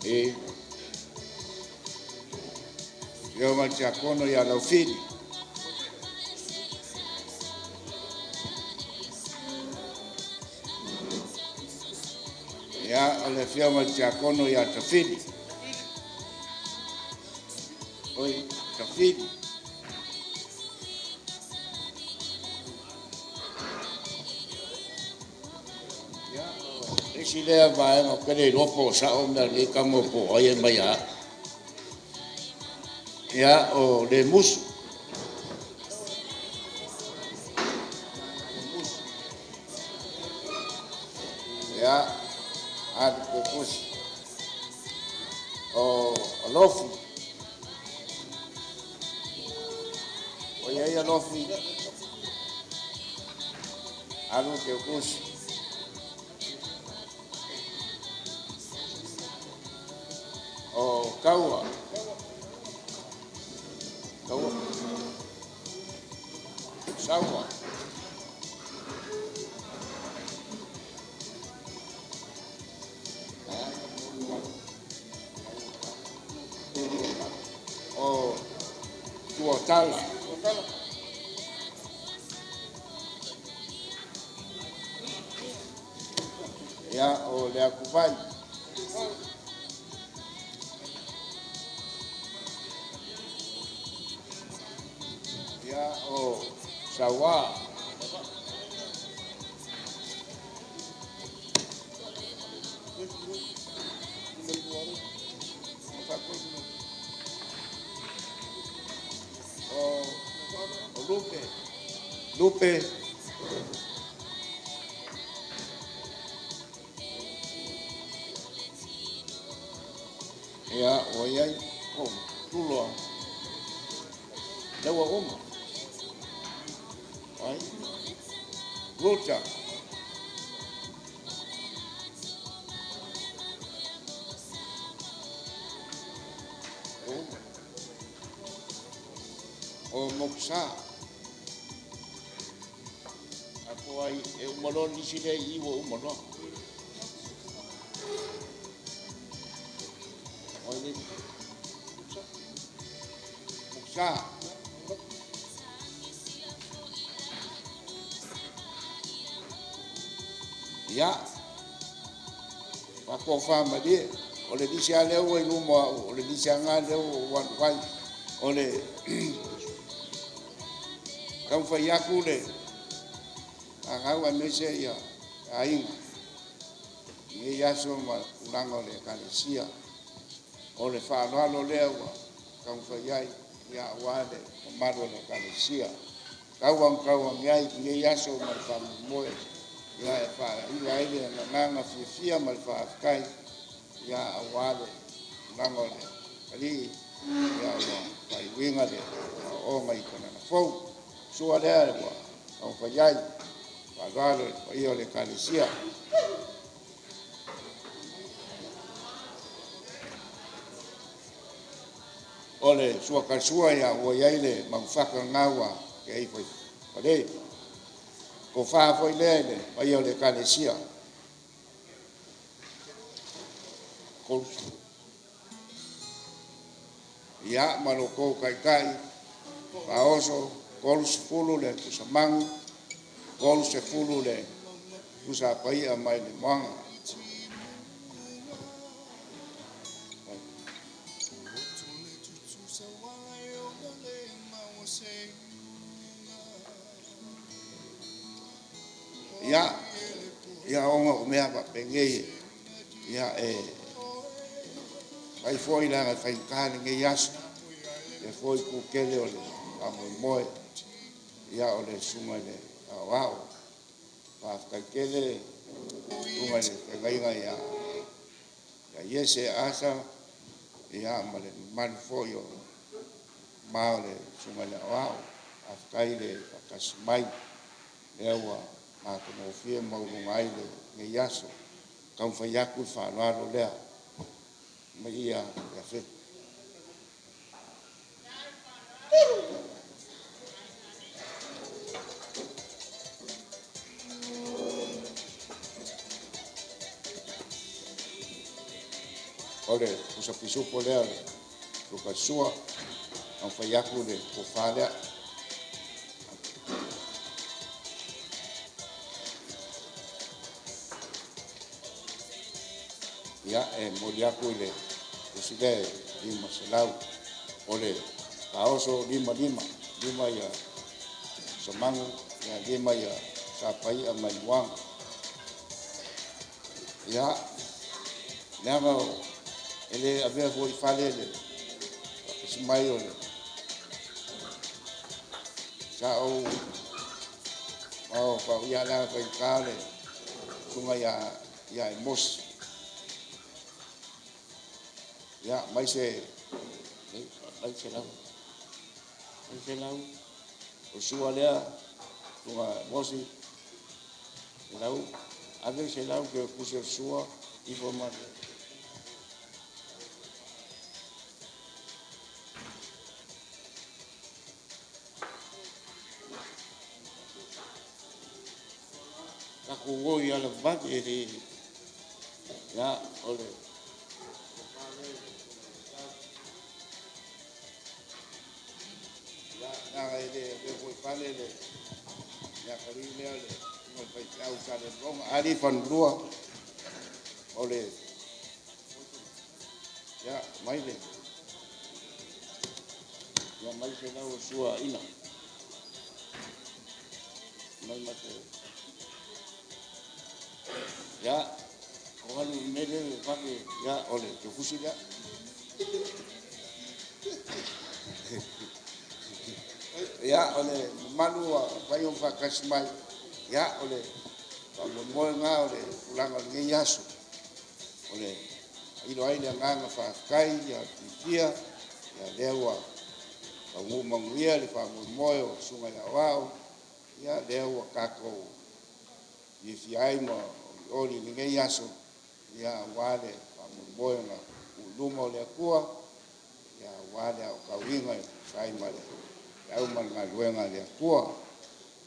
E. Afioga i le Tiakono ia Laufili. Ia, o le Afioga i le Tiakono ia Tafili. Oi, Tafili. Ia, o isi lea vaega o te le iloa po o sao mea nei tamo po o ai e mai a. Ia, o le musu. Ia, alu te kusi. Ai Alofi Alu Teukusi. O Kaua. Kaua. Saua. O Tuatala. Ia, o le Akufai. Ia, o Saua. O Lupe. Lupe. Ia, o iai, o, tuloa. Leua uma. Ai. Ruta. Uma. O Moksa. Apo ai, e uma loa nisi lea i ua uma loa. O le Moksa. Ia, faatofa malie. O le lisi a lea ua i luma o le lisi aga lea ua alu ai. O le taumafai atu le agau aemaise ia aiga. I nei aso ma tulaga o le ekalesia. O le faaaloalo lea ua taumafai ai ia aua le mamalu o le ekalesia. Tauagi ai i nei aso ma le faamoemoe. Ia e faaiga ai le agaga fiafia ma le faafetai. Ia aua le tulaga o le alii. Ia ua faaiuina le aoaoga i Kanana fou. Sua lea ua taumafai ai. Faaaloalo i le paia o le ekalesia. O le sua kalsua ia ua iai le magufaka lena ua ke ai foi fale. Ko fa foi lea i le paia o le ekalesia. Ia ma lo kou taitai faoso 30 le pusamanu, 30 le pusapaia mai le moaga. Ia, ia ona o mea faapenei ia e fai foi leaga e faigata lenei aso. E foi kukele o le faamoemoe. Ia o le susuga i le aoao. Faafetai tele susuga i le feagaiga ia Iese Asa ia ma le mamalu foi o ma o le susuga i le aoao. Faafetai le faatasi mai lea ua matagofie maualuga ai lenei aso. Taumafai atu le faaaloalo lea mai ia ia fetu. O le pusapisupo lea le lukasua, taumafai atu le tofa lea. Ia, e momoli atu i le tusi lea 500. O le faoso 55, 5 ia Samagu, ia 5 ia Sapaia mai Moaga. Ia, leaga e le avea foi fale le faatasi mai o le sa ou o fau ia leaga faigata le susuga ia Emosi. Ia, mai se, mai se lau, mai se lau. O sua lea, susuga Mosi, 100, ave le 100 kilo pusi o le sua, ifo ma le tatou o i alavave e le ia o le ia leaga e le avea foi i fale le atalii lea o le susuga i le faifeau Salelologa. Ali Fanelua o le ia mai le ia mai 100 o sua ina mai ma se ia o alu i mele vave ia o le tofusi lea. Ia, o le mamalu ua mafai ona faatasi mai, ia, o le faamoemoe lena o le tulaga o lenei aso. O le faailo ai le agaga faafetai ia fiafia, ia lea ua taunuu manuia le faamoemoe o Susuga i Aoao, ia lea ua tatou fiafia ai ma olioli i lenei aso, ia aua le faamoemoe na tuu i luma o le Atua, ia aua le aotauina e tusa ai ma le feau ma le galuega a le Atua.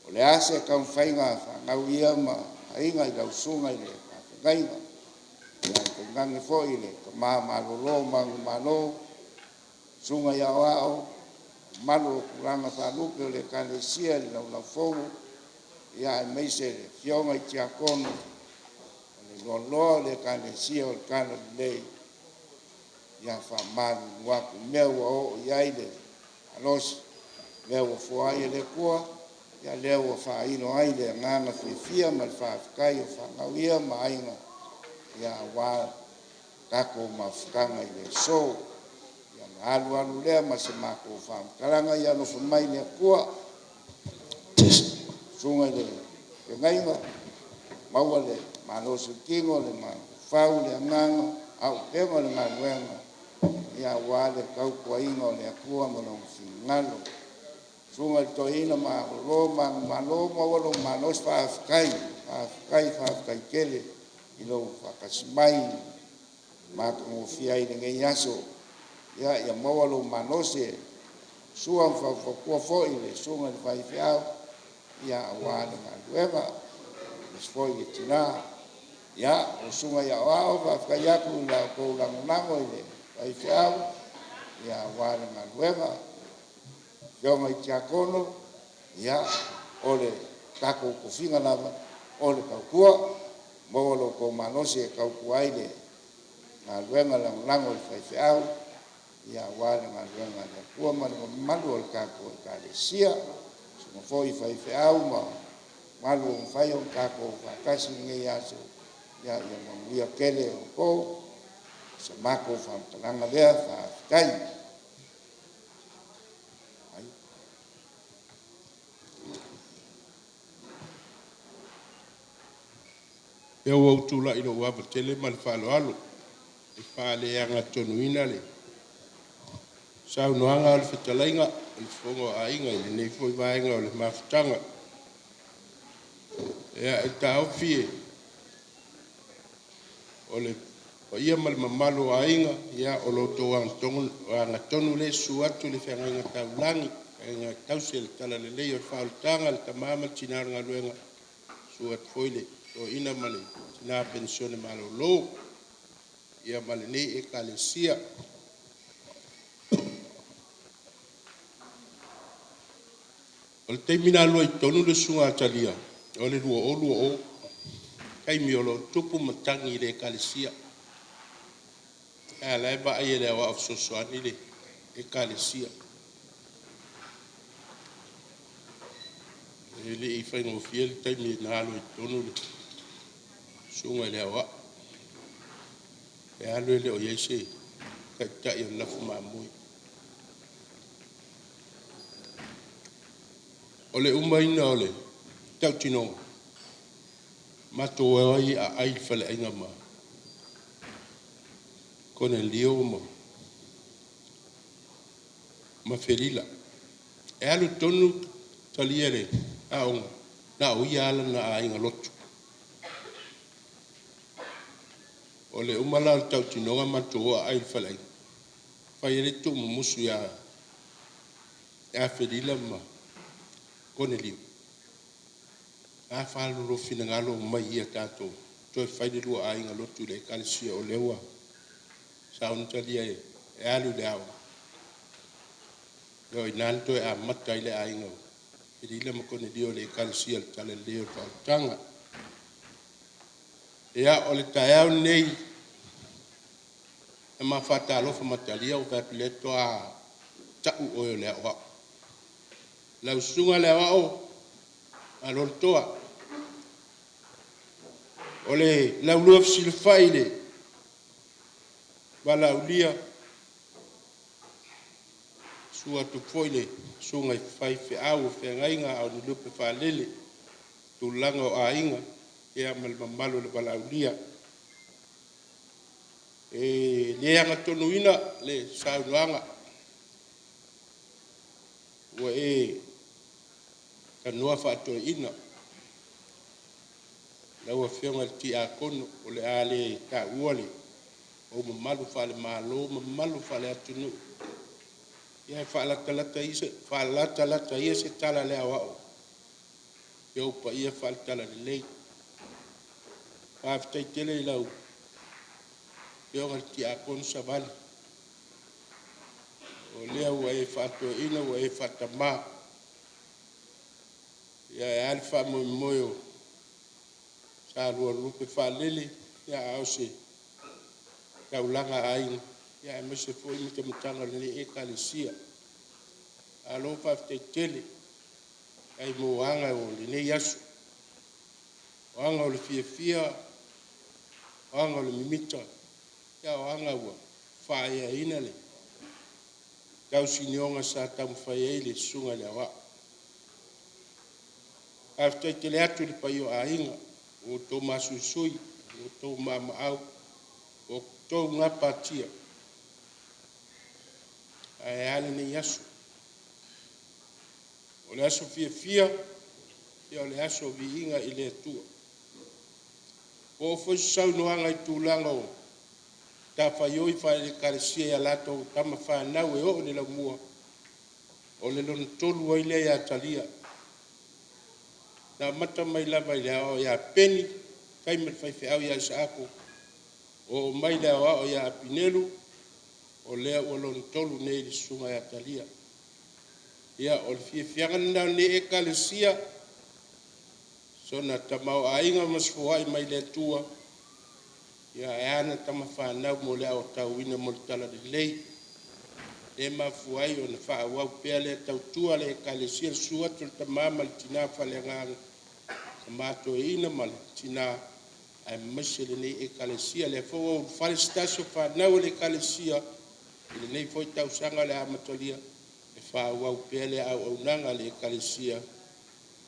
O le a se taumafaiga a fanau ia ma aiga i lau susuga i le faafeagaiga, ia tainane foi le tama malolo manumalo, susuga i aoao, mamalu o tulaga faalupe o le Ekalesia i le Laulau-a-Fono, ia aemaise le afioga i Tiakono, o le loaloa o le Ekalesia o le Talalelei, ia faamalulu atu i mea ua oo i ai le malosi, mea ua foai e le Atua, ia lea ua faailo ai le agaga fiafia ma le faafetai o fanau ia ma aiga, ia aua tatou mafutaga i le aso. Ia ona alu alu lea ma se matou faamatalaga, ia alofa mai le Atua, susuga i le feagaiga, maua le malosi o le tino, le mafaufau, le agaga, auupega o le galuega, ia aua le tautuaina o le Atua ma lona finagalo. Susuga i le toeaina malolo manumalo, maua lou malosi, faafetai, faafetai, faafetai tele i lou faatasi mai matagofie ai i lenei aso. Ia, ia maua lou malosi e sua ma faufautua foi i le susuga i le faifeau, ia aua le galuega, aemaise foi le tina. Ia, o susuga i aoao, faafetai atu i la outou lagolago i le faifeau, ia aua le galuega. Afioga i Tiakono, ia, o le tatou tofiga lava o le tautua. Maua lo outou malosi e tautua ai le galuega lagolago i le faifeau, ia aua le galuega a le Atua ma le mamalu o le tatou Ekalesia. Susuga foi i faifeau ma mamalu ua mafai ona tatou faatasi i lenei aso, ia ia manuia tele outou. O se matou faamatalaga lea, faafetai. Ia ua ou tulai i lou ava tele ma le faaaloalo e faaleagatonuina le saunoaga a le fetalaiga o le Fofoga o Aiga i lenei foi vaega o le mafutaga. Ia, e taofi e o le paia ma le mamalu o aiga, ia o lo outou agatonu lea e susu atu i le feagaiga taulagi, feagaiga tausi a le Talalelei o le faaolataga a le tama ma le tina o le galuega, susu atu foi le toeaina ma le tina penisione malolo, ia ma lenei Ekalesia. O le taimi na alu ai i totonu le susuga a Talia, o le 2020, taimi o lo o tupu matagi i le Ekalesia. A o la e vaai e le Aoao Fesoasoani le Ekalesia. E le i faigofie le taimi na alu ai i totonu le susuga i le Aoao. E alu e le o i ai se taitai o le lafu mamoe. O le umaina o le tautinoga, matou o ai e aai i le faleaiga ma Konelio ma Felila. E alu tonu Talia i le aoga, na o ia lava lona aiga lotu. O le uma la o le tautinoga matou o aai i le faleaiga, fai ai le tuumumusu ia Afelila ma Koneliu, a fa lo lua finagalo omai i i tatou toe fai le lua aiga lotu i le ekalesia o lea ua sauni Talia e alu i le aoga. O i ina na toe amata ai le aiga o Felila ma Konelio i le ekalesia o le Talalelei o le Faaolataga. Ia, o le taeao lenei, na ma faatalofa ma Talia ou fai atu, lea toa tau oe o le aoao. Lau susuga i le aoao, malo le toa. O le laulua fesilafai i le valaaulia, susu atu foi le susuga i faifeau o feagaiga a o ni lupe faalele, tulaga o aiga ma le mamalu o le valaaulia. E le agatonuina le saunoaga ua e tanoa faa-toeaina lau Afioga i le Tiakono, o le a le taua ou mamalu faale-Malo ma mamalu faale-atunuu, ae faalatalata ia se tala a le aoao i ou paia faale-Talalelei. Faafetai tele i lau Afioga i le Tiakono Savali, o lea ua e faa-toeaina ua e faa-tama. Ia ae a le faamoemoe o Sa lua Lupefaalele a o se taulaga aiga aemaise foi le matamatagi o lenei Ekalesia. Malo faafetai tele. Faafetai mo aga o lenei aso, o aga o le fiafia, o aga o le mimita, a o aga ua faaeaina le tausinioga sa taumafai ai le susuga i le Aoao. Faafetai tele atu i le paia o aiga, ua outou masuisui, ua outou maamaau, ua outou gapatia. Ae a lenei aso? O le aso fiafia, o le aso o viiga i le Atua. Ua oo foi se saunoaga i tulaga o matafaioi faale-Ekalesia i a latou tama fanau e oo i le laumua, o le lona tolu ai lea ia Talia. Na amata mai lava i le aoao ia Peni, fai ma le faifeau ia Isaako, oo mai i le aoao ia Apinelu, o lea ua lona tolu nei i le susuga ia Talia. Ia, o le fiafiaga lena o lenei Ekalesia, sona tamaoaiga ma se foai mai le Atua, ae a ana tama fanau mo le aotauina mo le talalelei, lea e mafua ai ona faaauau pea lea tautua a le Ekalesia, le susu atu o le tama ma le tina faaleagaga, tama toeaina ma le tina, aemaise lenei Ekalesia. O lea foi ua ulufale se tasi o fanau a le Ekalesia i lenei foi tausaga o le a amatalia e faaauau pea le auaunaga a le Ekalesia,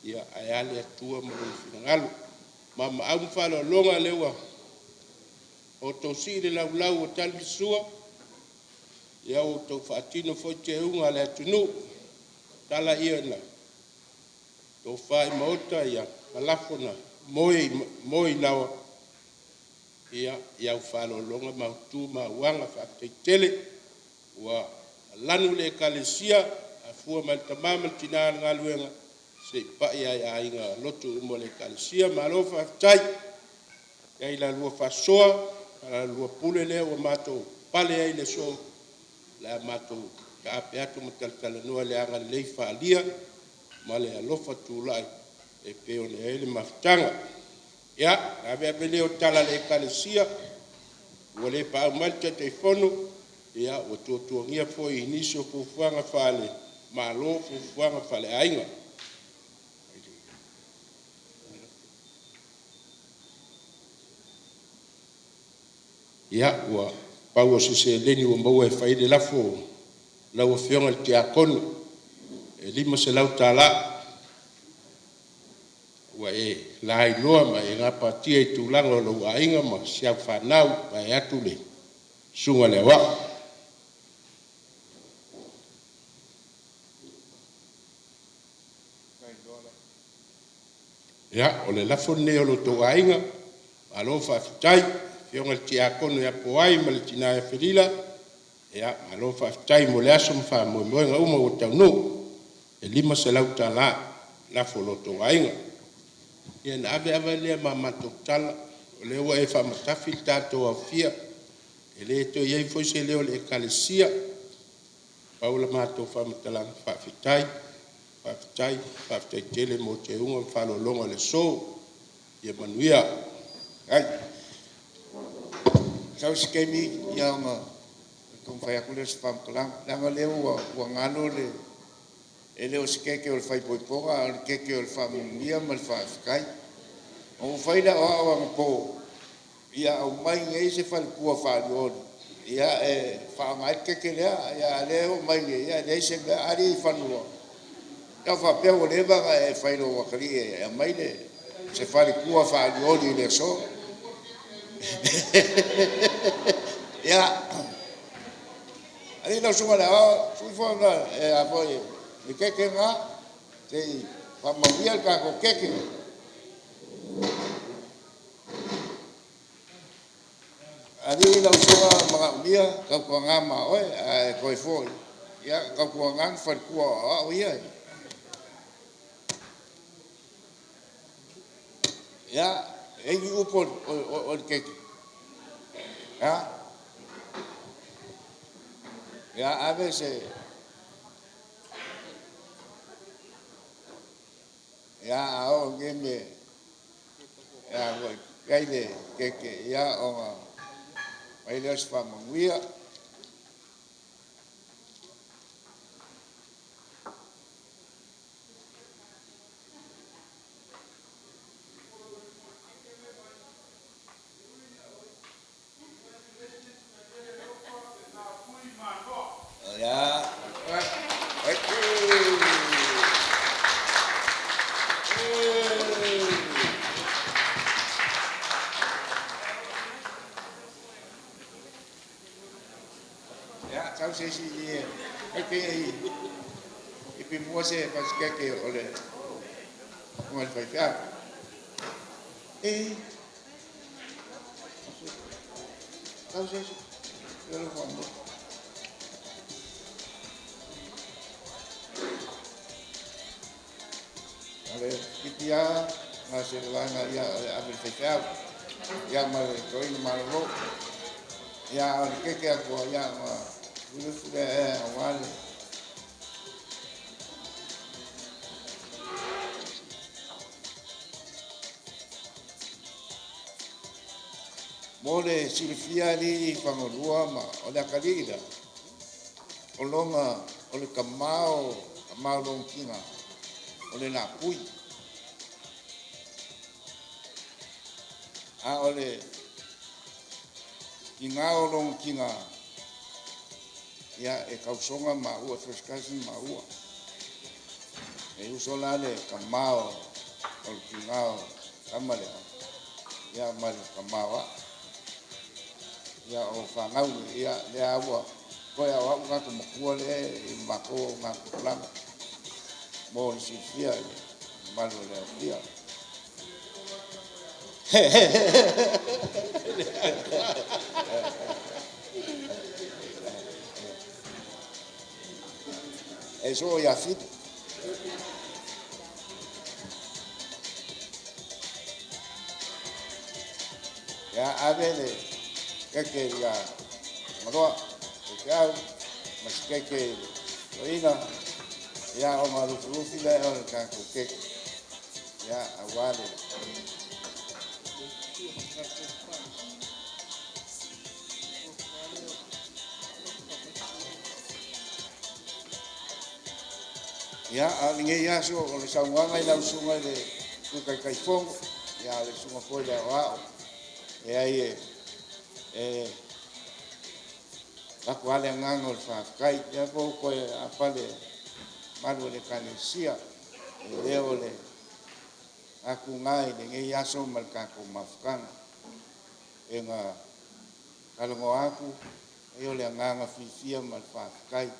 ae a le Atua ma Lona finagalo. Maamaau ma faaaloaloga lea ua outou sii le laulau ua tali le sua, ia ua outou faatino foi teuga a le atunuu. O tala ia na tofa i maota ma lafo na moe i laoa i au faaaloaloga mautu ma auaga. Faafetai tele ua lanu le Ekalesia, afua mai le tama ma le tina o le galuega seia paia i aiga lotu uma o le Ekalesia. Malo faafetai. Faafetai i la lua faasoa ma la lua pule lea ua matou pale ai i le aso, o le a matou taape atu ma talatalanoa i le agalelei faaalia ma le alofa tulai e pei ona i ai le mafutaga. Ia, ona aveave lea o tala a le Ekalesia, ua le paau mai le Taitaifono, ia ua tuatuagia foi i nisi o fuafuaga faale-Malo, fuafuaga faale-aiga. Ia, ua pau o se seleni ua maua e fai ai le lafo a lau Afioga i le Tiakono, e $500 ua e lailoa ma e gapatia i tulaga o lou aiga ma si au fanau vaeatu le susuga i le Aoao. Ia, o le lafo lenei a lo outou aiga, malo faafetai. Afioga i le Tiakono ia Poai ma le tina ia Felila, ia malo faafetai mo le aso ma faamoemoega uma ua taunuu. E $500 lafo a lo outou aiga. Ia ona ave ave ai lea ma a matou tala, o lea ua e faamatafi le tatou aofia, e le toe i ai foi se leo o le Ekalesia. Pau la matou faamatalaga, faafetai, faafetai, faafetai tele mo teuga ma faaaloaloga o le aso. Ia manuia. Sau se taimi ona taumafai atu lea o se faamatalaga, leaga o lea ua galo le… E le o se keke o le faaipoipoga a o le keke o le faamanuia ma le faafetai. Na ou fai le aoao anapo, ia aumai nei se faletua faalioli e faaaoga ai le keke lea, a o lea e oo mai nei e leai se mea. A alii i fanua, sa ou faapea ua leva ona e fai i lou atalii e aumai se faletua faalioli i le aso. Ia, alii lau susuga i le Aoao, tuu ifo le keke lena se i faamanuia le tatou keke. Alii lau Susuga Manaomia, tautuana ma oe a e toe foi, ia tautuana ni faletua o aoao ia e… Ia, e i ai ni upu o le keke? A? Ia, ave se… Ia, a oo i nei mea e i ai le keke, ia ona fai lea o se faamanuia. Ia. Ia, sau se isi e tipi mua se fasi keke o le susuga i le faifeau. Ee, sau se isi. Tipi lava se vaega e ave i le faifeau ma le toeaina malolo. Ia, a o le keke atu lava, ona lufilufi lea aua le… Mo le silafia alii i Fagaloa ma… O le atalii lea, o lona, o le tama o lona tina, o le Lapui. A o le tina o lona tina, ia e tausoga maua, e first cousin maua. E uso la le tama o le tina o le tama lea ia ma le tama o a'u. Ia o fanau nei, ia lea ua toe lava o a'u tagata matua lea e i le matou augatupulaga mo le silafia e le mamalu o le aofia. E soo ia Fili. Ia ave le keke ia Fagaloa faifeau ma se keke i le toeaina, ia ona lufilufi lea o le tatou keke aua le Ia, a o lenei aso o le saunoaga i lau Susuga i le Sui Taitaifono, ia a o le Susuga foi i le Aoao, leai e avatu lava le agaga o le faafetai. O lea foi ua toe aapa le mamalu o le Ekalesia i le leo o le atuga i lenei aso ma le tatou mafutaga. E na talanoa atu, leai o le agaga fiafia ma le faafetai,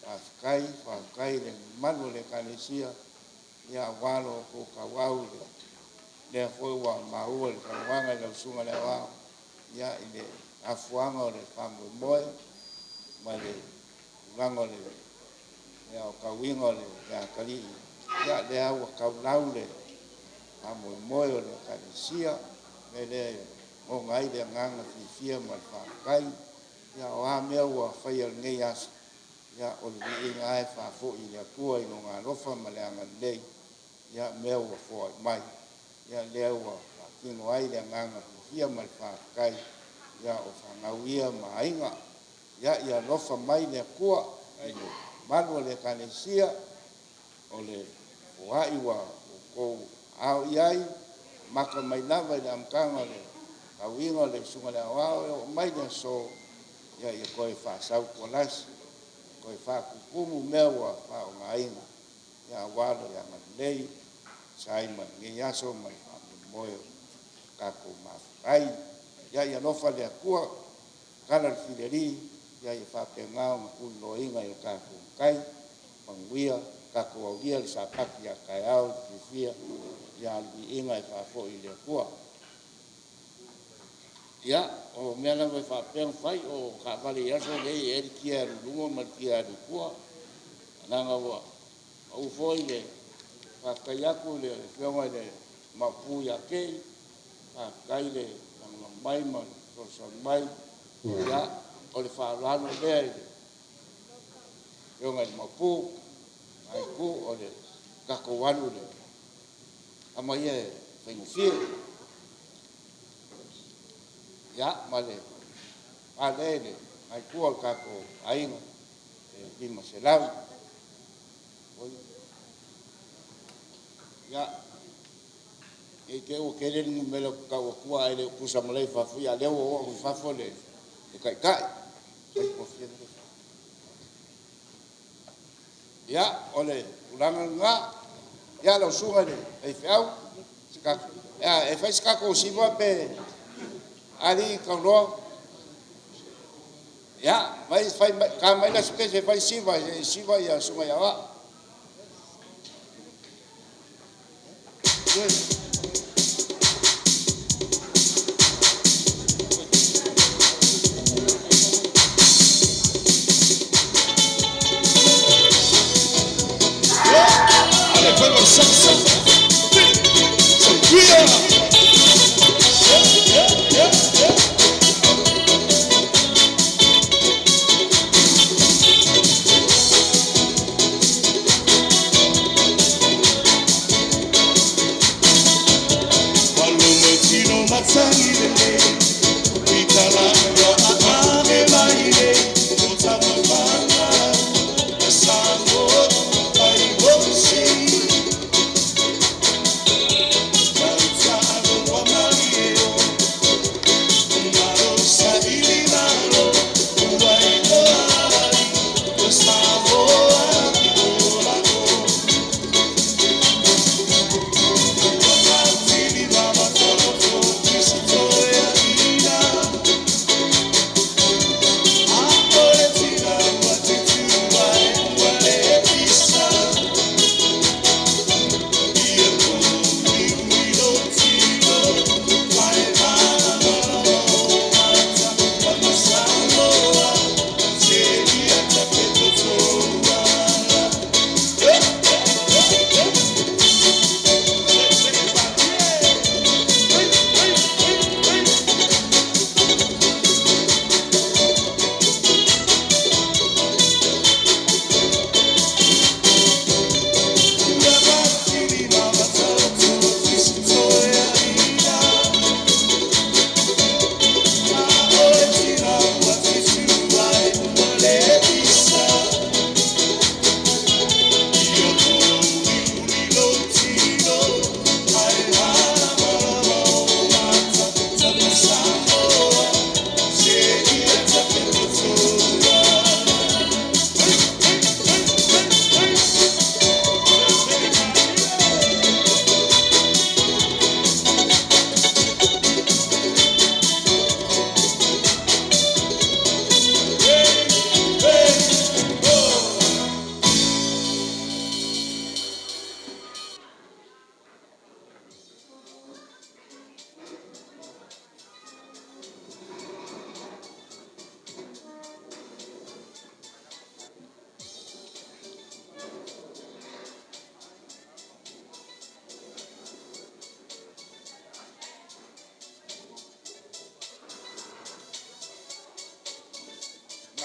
faafetai, faafetai i le mamalu o le Ekalesia. Ia, aua lo outou tauau i le lea foi ua maua i le saunoaga i lau Susuga i le Aoao, ia, i le afuaga o le faamoemoe ma le tulaga o le aotauina o le atalii, ia, lea ua taulau le faamoemoe o le Ekalesia. O le mea lea e lagona ai le agaga fiafia ma le faafetai. Ia, o a mea ua faia i lenei aso, ia, o le viiga lava e faafoi i le Atua i Lona alofa ma le agalelei i mea ua foai mai, ia lea ua faatino ai le agaga fiafia ma le faafetai, ia, o fanau ia ma aiga. Ia, ia alofa mai le Atua i le mamalu o le Ekalesia, o le foai ua outou aao i ai, amata mai lava i le amataga o le tauiga o le Susuga i le Aoao e oo mai le aso, ia toe faasautualasi, toe faatutumu mea ua faaaogaina, ia aua le agalelei e tusa ai ma lenei aso ma le faamoemoe ua tatou mafuta ai. Ia, ia alofa le Atua, tatala le filialii, ia faapena ona tuliloaina e lo tatou Matai. Manuia. Tatou aulia le Sapati a taeao i le fiafia, a o le viiga e faafoi i le Atua. Ia, o mea lava e faapea ona fai, o taavale i aso nei e i ai le kia e alu i luma ma le kia e alu i tua, leaga ua pau foi le… Faafetai atu i le Afioga i le Maopu ia Kei, faafetai le lagolago mai ma le fesoasoani mai. Ia, o le faaaloalo lea i le Afioga i le Maopu ma lena itu, o le tatou alu i le tama ia e faigofie. Ia, ma le va lea i lena itu o le tatou aiga e 500. Ia, ne i te i ua tele le numera ou te tau atua ae le o tusa ma la e i fafo, a o lea ua oo atu i fafo le Taitai. Ia, o le tulaga lena. Ia, lau Susuga i le Faifeau, e fai se tatou siva pe a alii tauloa? Ia, ta mai le isi pese e fai le siva se i siva le Susuga ia Vaa.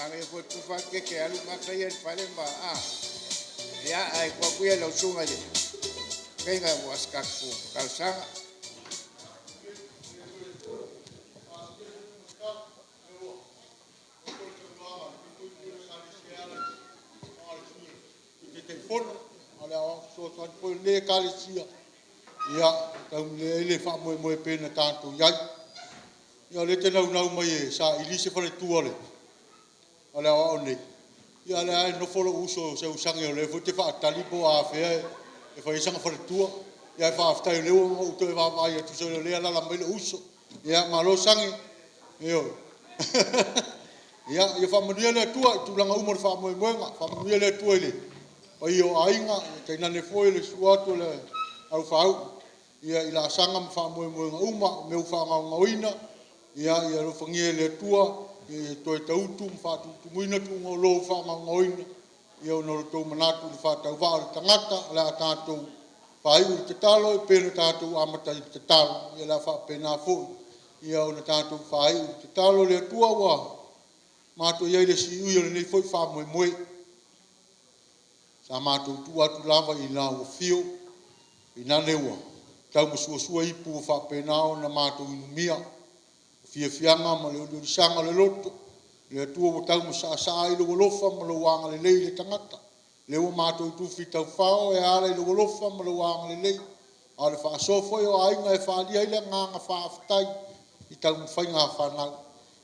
Manaia foi tufa keke alu mata ia i le fale ma a. Ia ae tuu atu ia i lau susuga i le feagaiga mo se tatou talosaga. Taitaifono, a o le fesoasoani foi a lenei Ekalesia, ia e taulelea ai le faamoemoe e pei ona tatou i ai. Ia o lea e te naunau mai e saili se faletua o le aoao nei, a o lea lava e nofo lou uso Seusage o lea foi e te faatali po o afea e fai ai sana faletua. Ae faafetai o lea ua ou toe vaavaai atu sole o lea e alaala mai lou uso. Malo Sage. Ioe. Ia faamanuia le Atua i tulaga uma o le faamoemoega, faamanuia le Atua i le paia o Aiga, tainane foi le susu atu o le Au Faauu i laasaga ma faamoemoega uma, o mea ua faagaogaoina, ia alofagia e le Atua ia toe tautu ma faatutumuina tuuga o lo ua faagaogaoina ona o lo outou manatu i le faatauvaa o le tagata. O le a tatou faaiu i le tatalo e pei ona tatou amata ai i le tatalo, ia o le a faapena foi ona tatou faaiu i le tatalo. Le Atua ua matou i ai i le siui o lenei foi faamoemoe, sa matou tuu atu lava i lau Afio, inane ua tau ma suasua ipu ua faapena ona matou inumia, o fiafiaga ma le oliolisaga o le loto, le Atua ua tau ma saasaa ai lou alofa ma lou agalelei i le tagata. O lea ua matou tufi taufao e ala i lou alofa ma lou agalelei, a o le faasoa foi o aiga e faaalia ai le agaga faafetai i taumafaiga a fanau.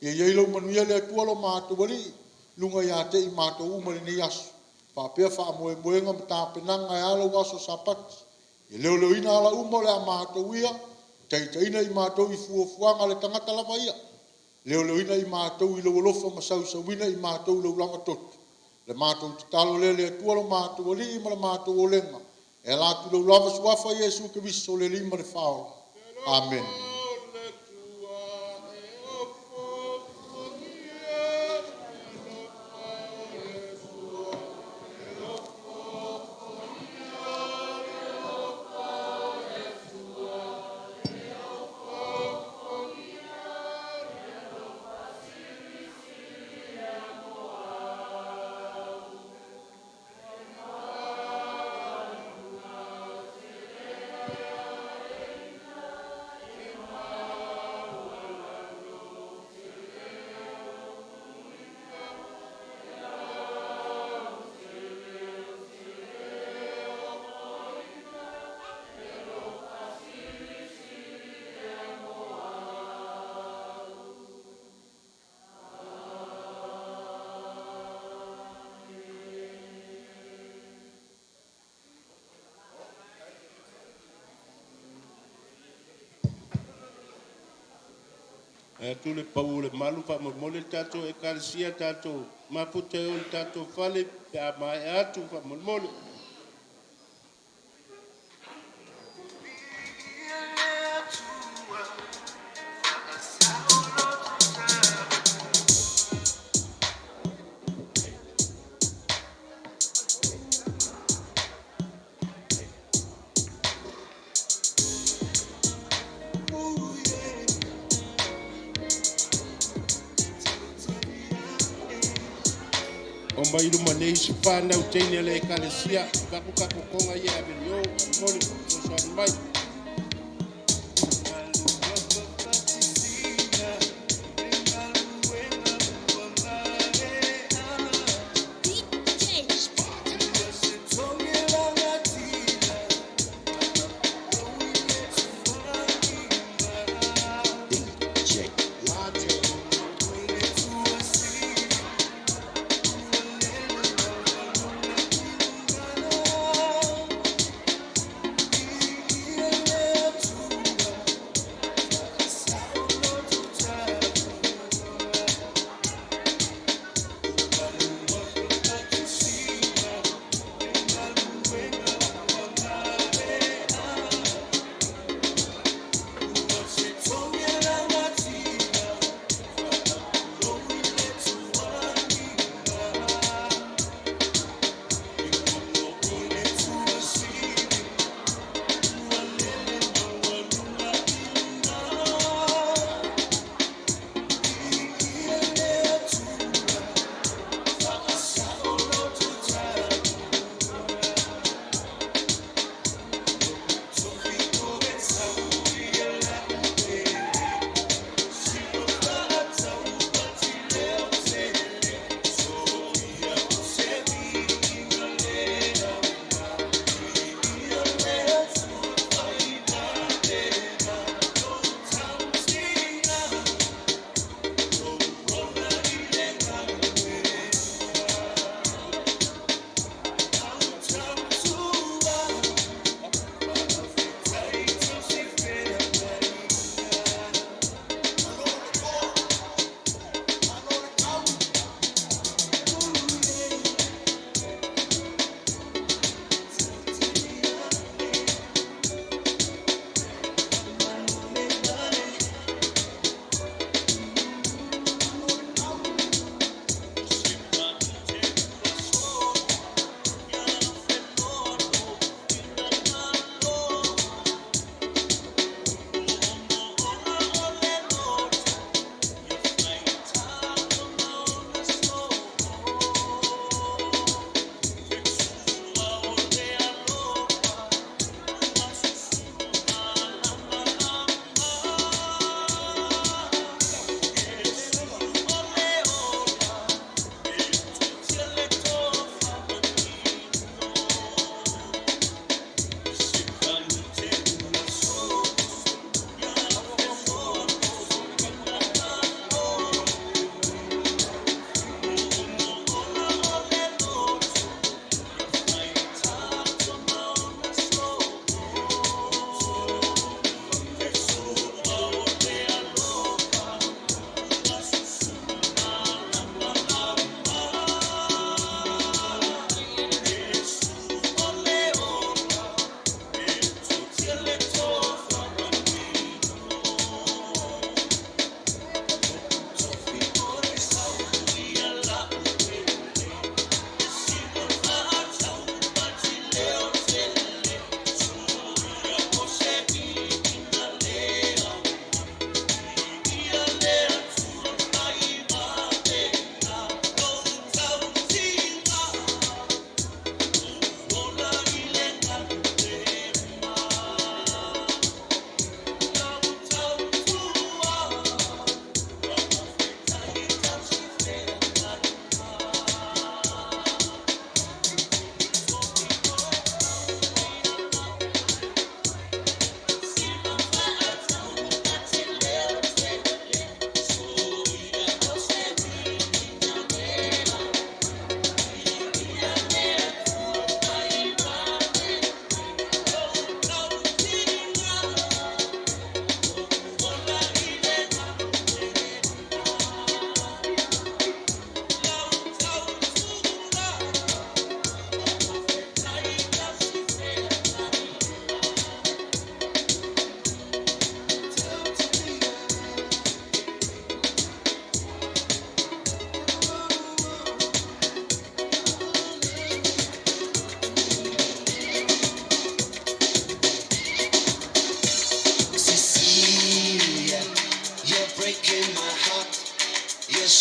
Ia i ai lou manuia le Atua lo matou Alii i luga ia te i matou uma i lenei aso, faapea faamoemoega ma tapenaga e a lou aso Sapati. Ia leoleoina ala uma o le a matou uia, taitaiina i matou i fuafuaga a le tagata lava ia, leoleoina i matou i lou alofa ma sausuina i matou i lou lavatoto. O le matou tatalo lea le Atua lo matou Alii ma le matou olega, e ala atu i lou lava Suafa Iesu Keriso o le Alii ma le Faaola. Amene. Vae atu le pau o le malu faamolemole le tatou Ekalesia tatou mafuta e o i le tatou fale pe a maea atu faamolemole. Omai i luma nei isi fanau teine a le Ekalesia, avatu tatou toga ia e ave i o faamolemole, fesoasoani mai.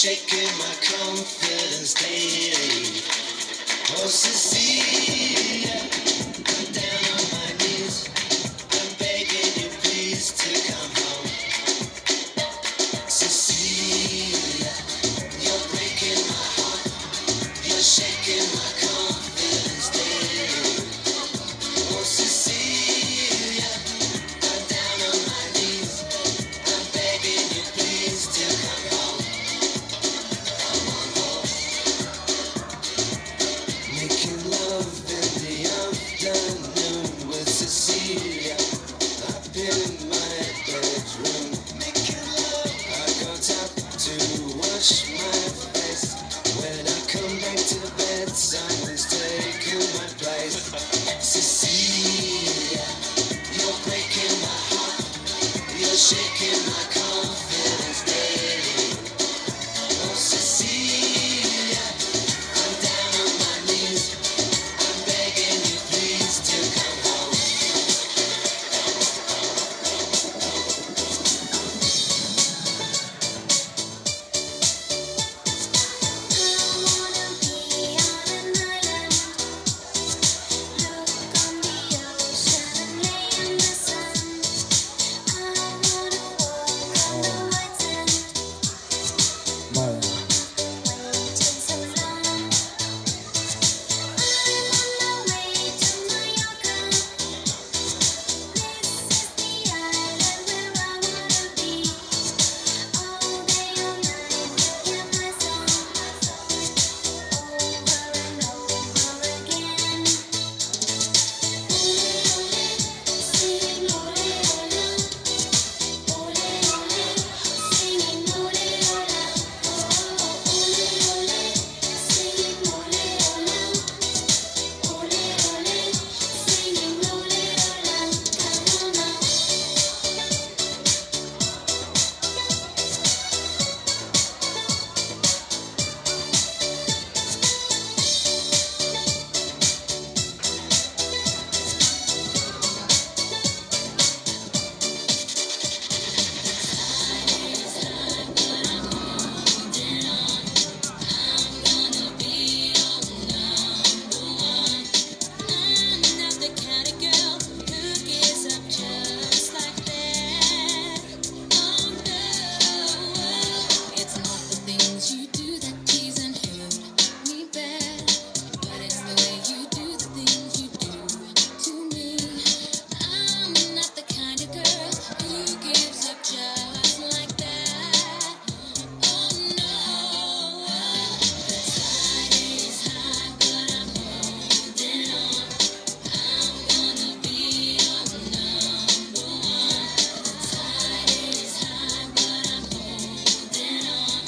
Shaking my confidence daily. Oh, Cecilia, I'm down on my knees. I'm begging you, please, to come home. Cecilia, you're breaking my heart. You're shaking my confidence daily. Oh, Cecilia, I'm down on my knees. I'm begging you, please, to come home. Come on home. Making love in the afternoon with Cecilia up in my bedroom. Making love. I got up to wash my face. When I come back to bed, someone's taken my place. Cecilia, you're breaking my heart. You're shaking my confidence daily. Oh, Cecilia, I'm down on my knees. I'm begging you, please, to come home. I wanna be on an island. Look on the ocean and lay in the sun. I wanna walk on the white sand. Waiting so long. I'm on my way to Mallorca. This is the island where I wanna be. All day, all night, we'll hear my song. Over and over again. Ole, ole, singing ole, ole. Ole, ole, singing ole, ole. Oh, ole, ole, singing ole, ole. Ole, ole, singing ole, ole. Come on now. I'm not the kind of girl who gives up just like that. Oh no, it's not the things you do that tease and hurt me bad, but it's the way you do the things you do to me. I'm not the kind of girl who gives up just like that. Oh no, the tide is high, but I'm holding on. I'm gonna be your number one. The tide is high, but I'm holding on.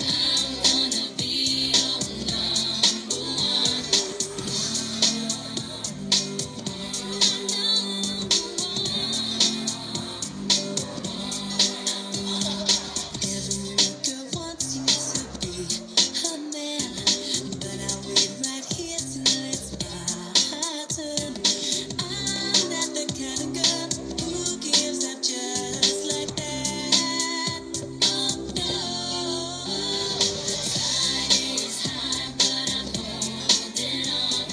I'm gonna be your number one. Every girl wants you to be her man, but I wait right here till it's my turn. I'm not the kind of girl who gives up just like that. Oh no, the tide is high, but I'm holding on.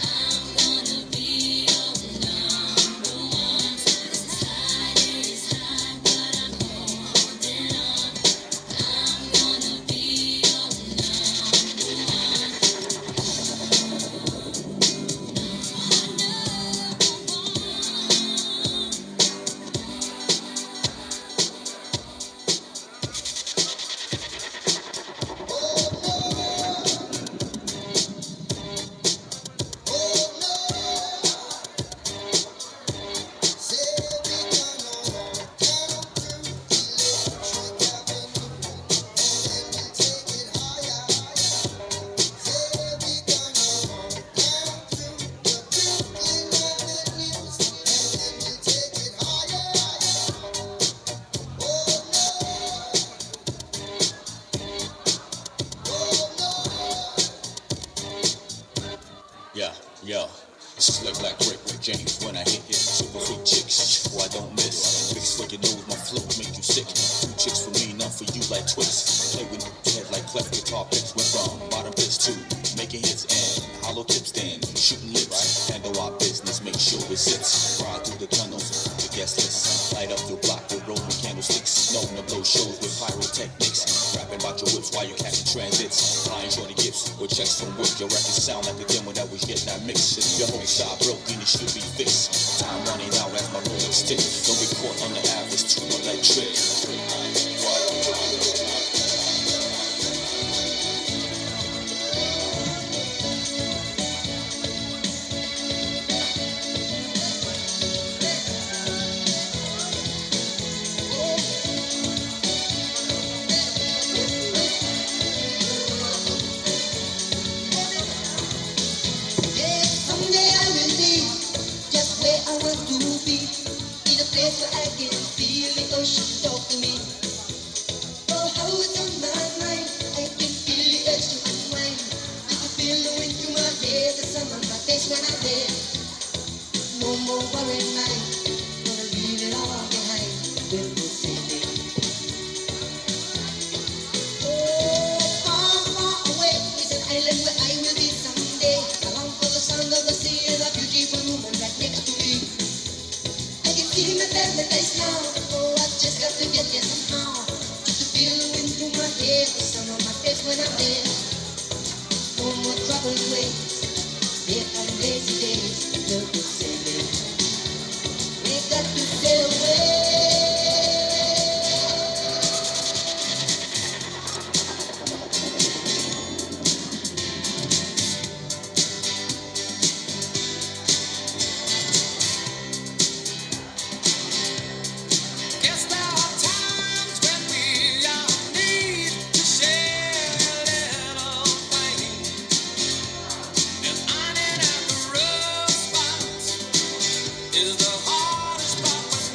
I'm gonna be your number one. The tide is high, but I'm holding on. I'm gonna be your number one. Yeah, yeah. Slick like Rick James when I hit it. Super freak chicks, who I don't miss. Big slick your nose, my flow make you sick. Two chicks for me, none for you like Twix. Play with head like cleft guitar picks. Went from bottom pitch to making hits and hollow tips, then shooting lips. Handle our business, make sure it sits. Ride through the tunnels, the guest list. Light up your block with rolling candlesticks. Known to blow shows with pyrotechnics. Rapping about your whips while you catching transits. Buying shorty gifts or checks from work. Your records sound like a demo that was yet not mixed. Your whole side broke and it should be fixed. Time running out as my Rolex tick. Don't get caught on the average, too electric. Yeah, someday I will be just where I want to be. In a place where I can feel the ocean talk to me. Oh, how it's on my mind. I can feel the urge to unwind. I can feel the wind through my hair, the sun on my face when I'm there. No more worrying mind. Gonna leave it all behind. We'll go sailing. Oh, far, far away is an island where I will be someday. I long for the sound of the sea and a beautiful woman right next to me. I can see my paradise now. Oh, I just got to get there somehow. Just to feel the wind through my hair, the sun on my face when I'm there. No more troubled ways. Here come lazy days. We'll go sailing. We got to sail away. Guess there are times when we all need to share a little thing. And ironing out the rough spots is the hardest part, but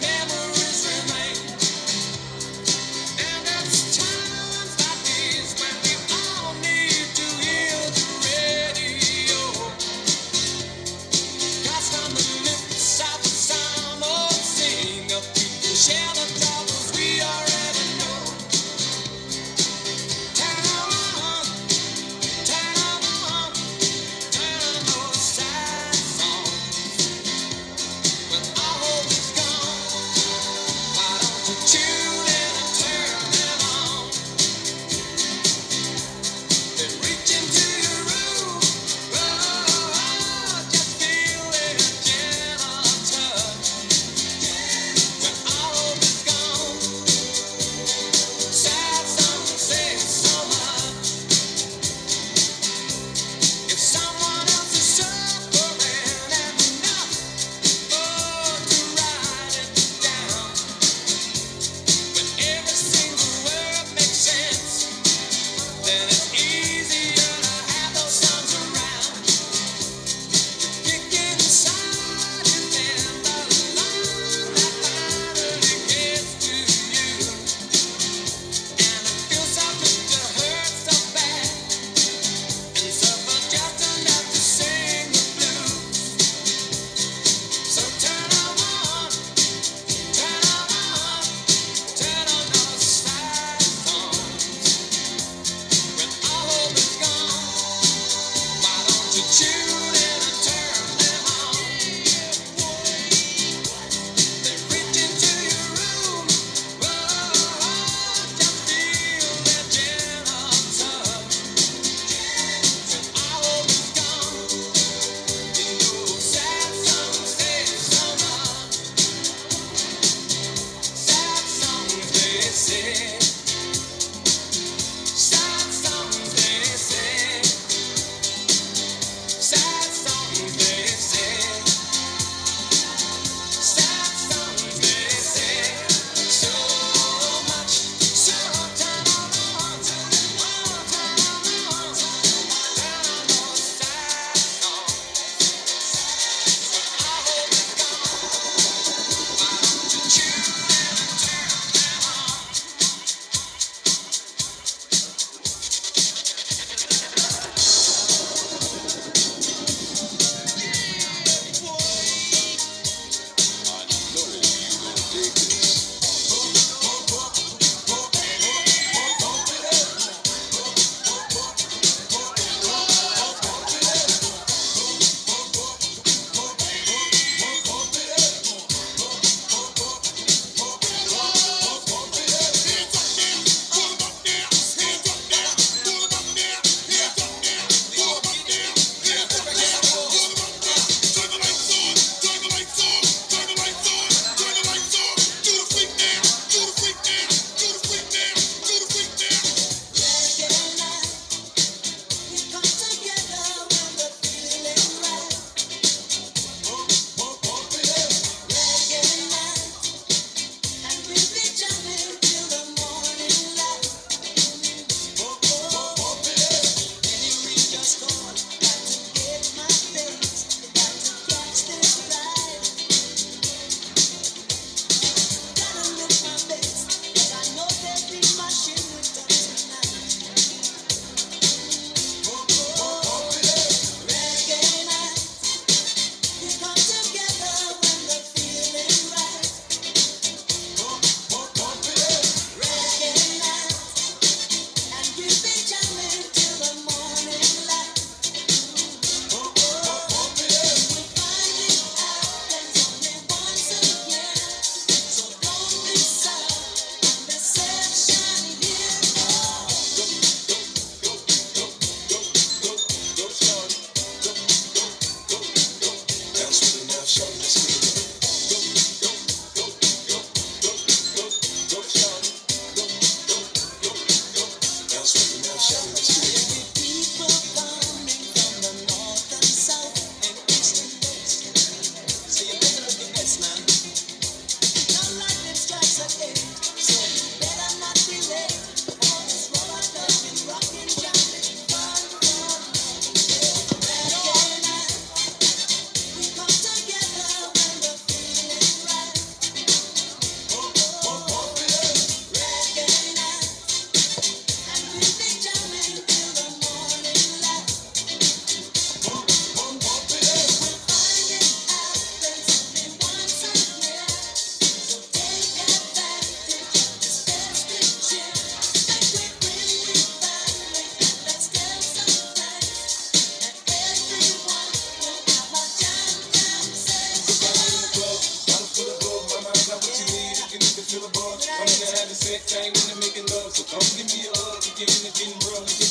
making love, so come give me a hug again, again, bro.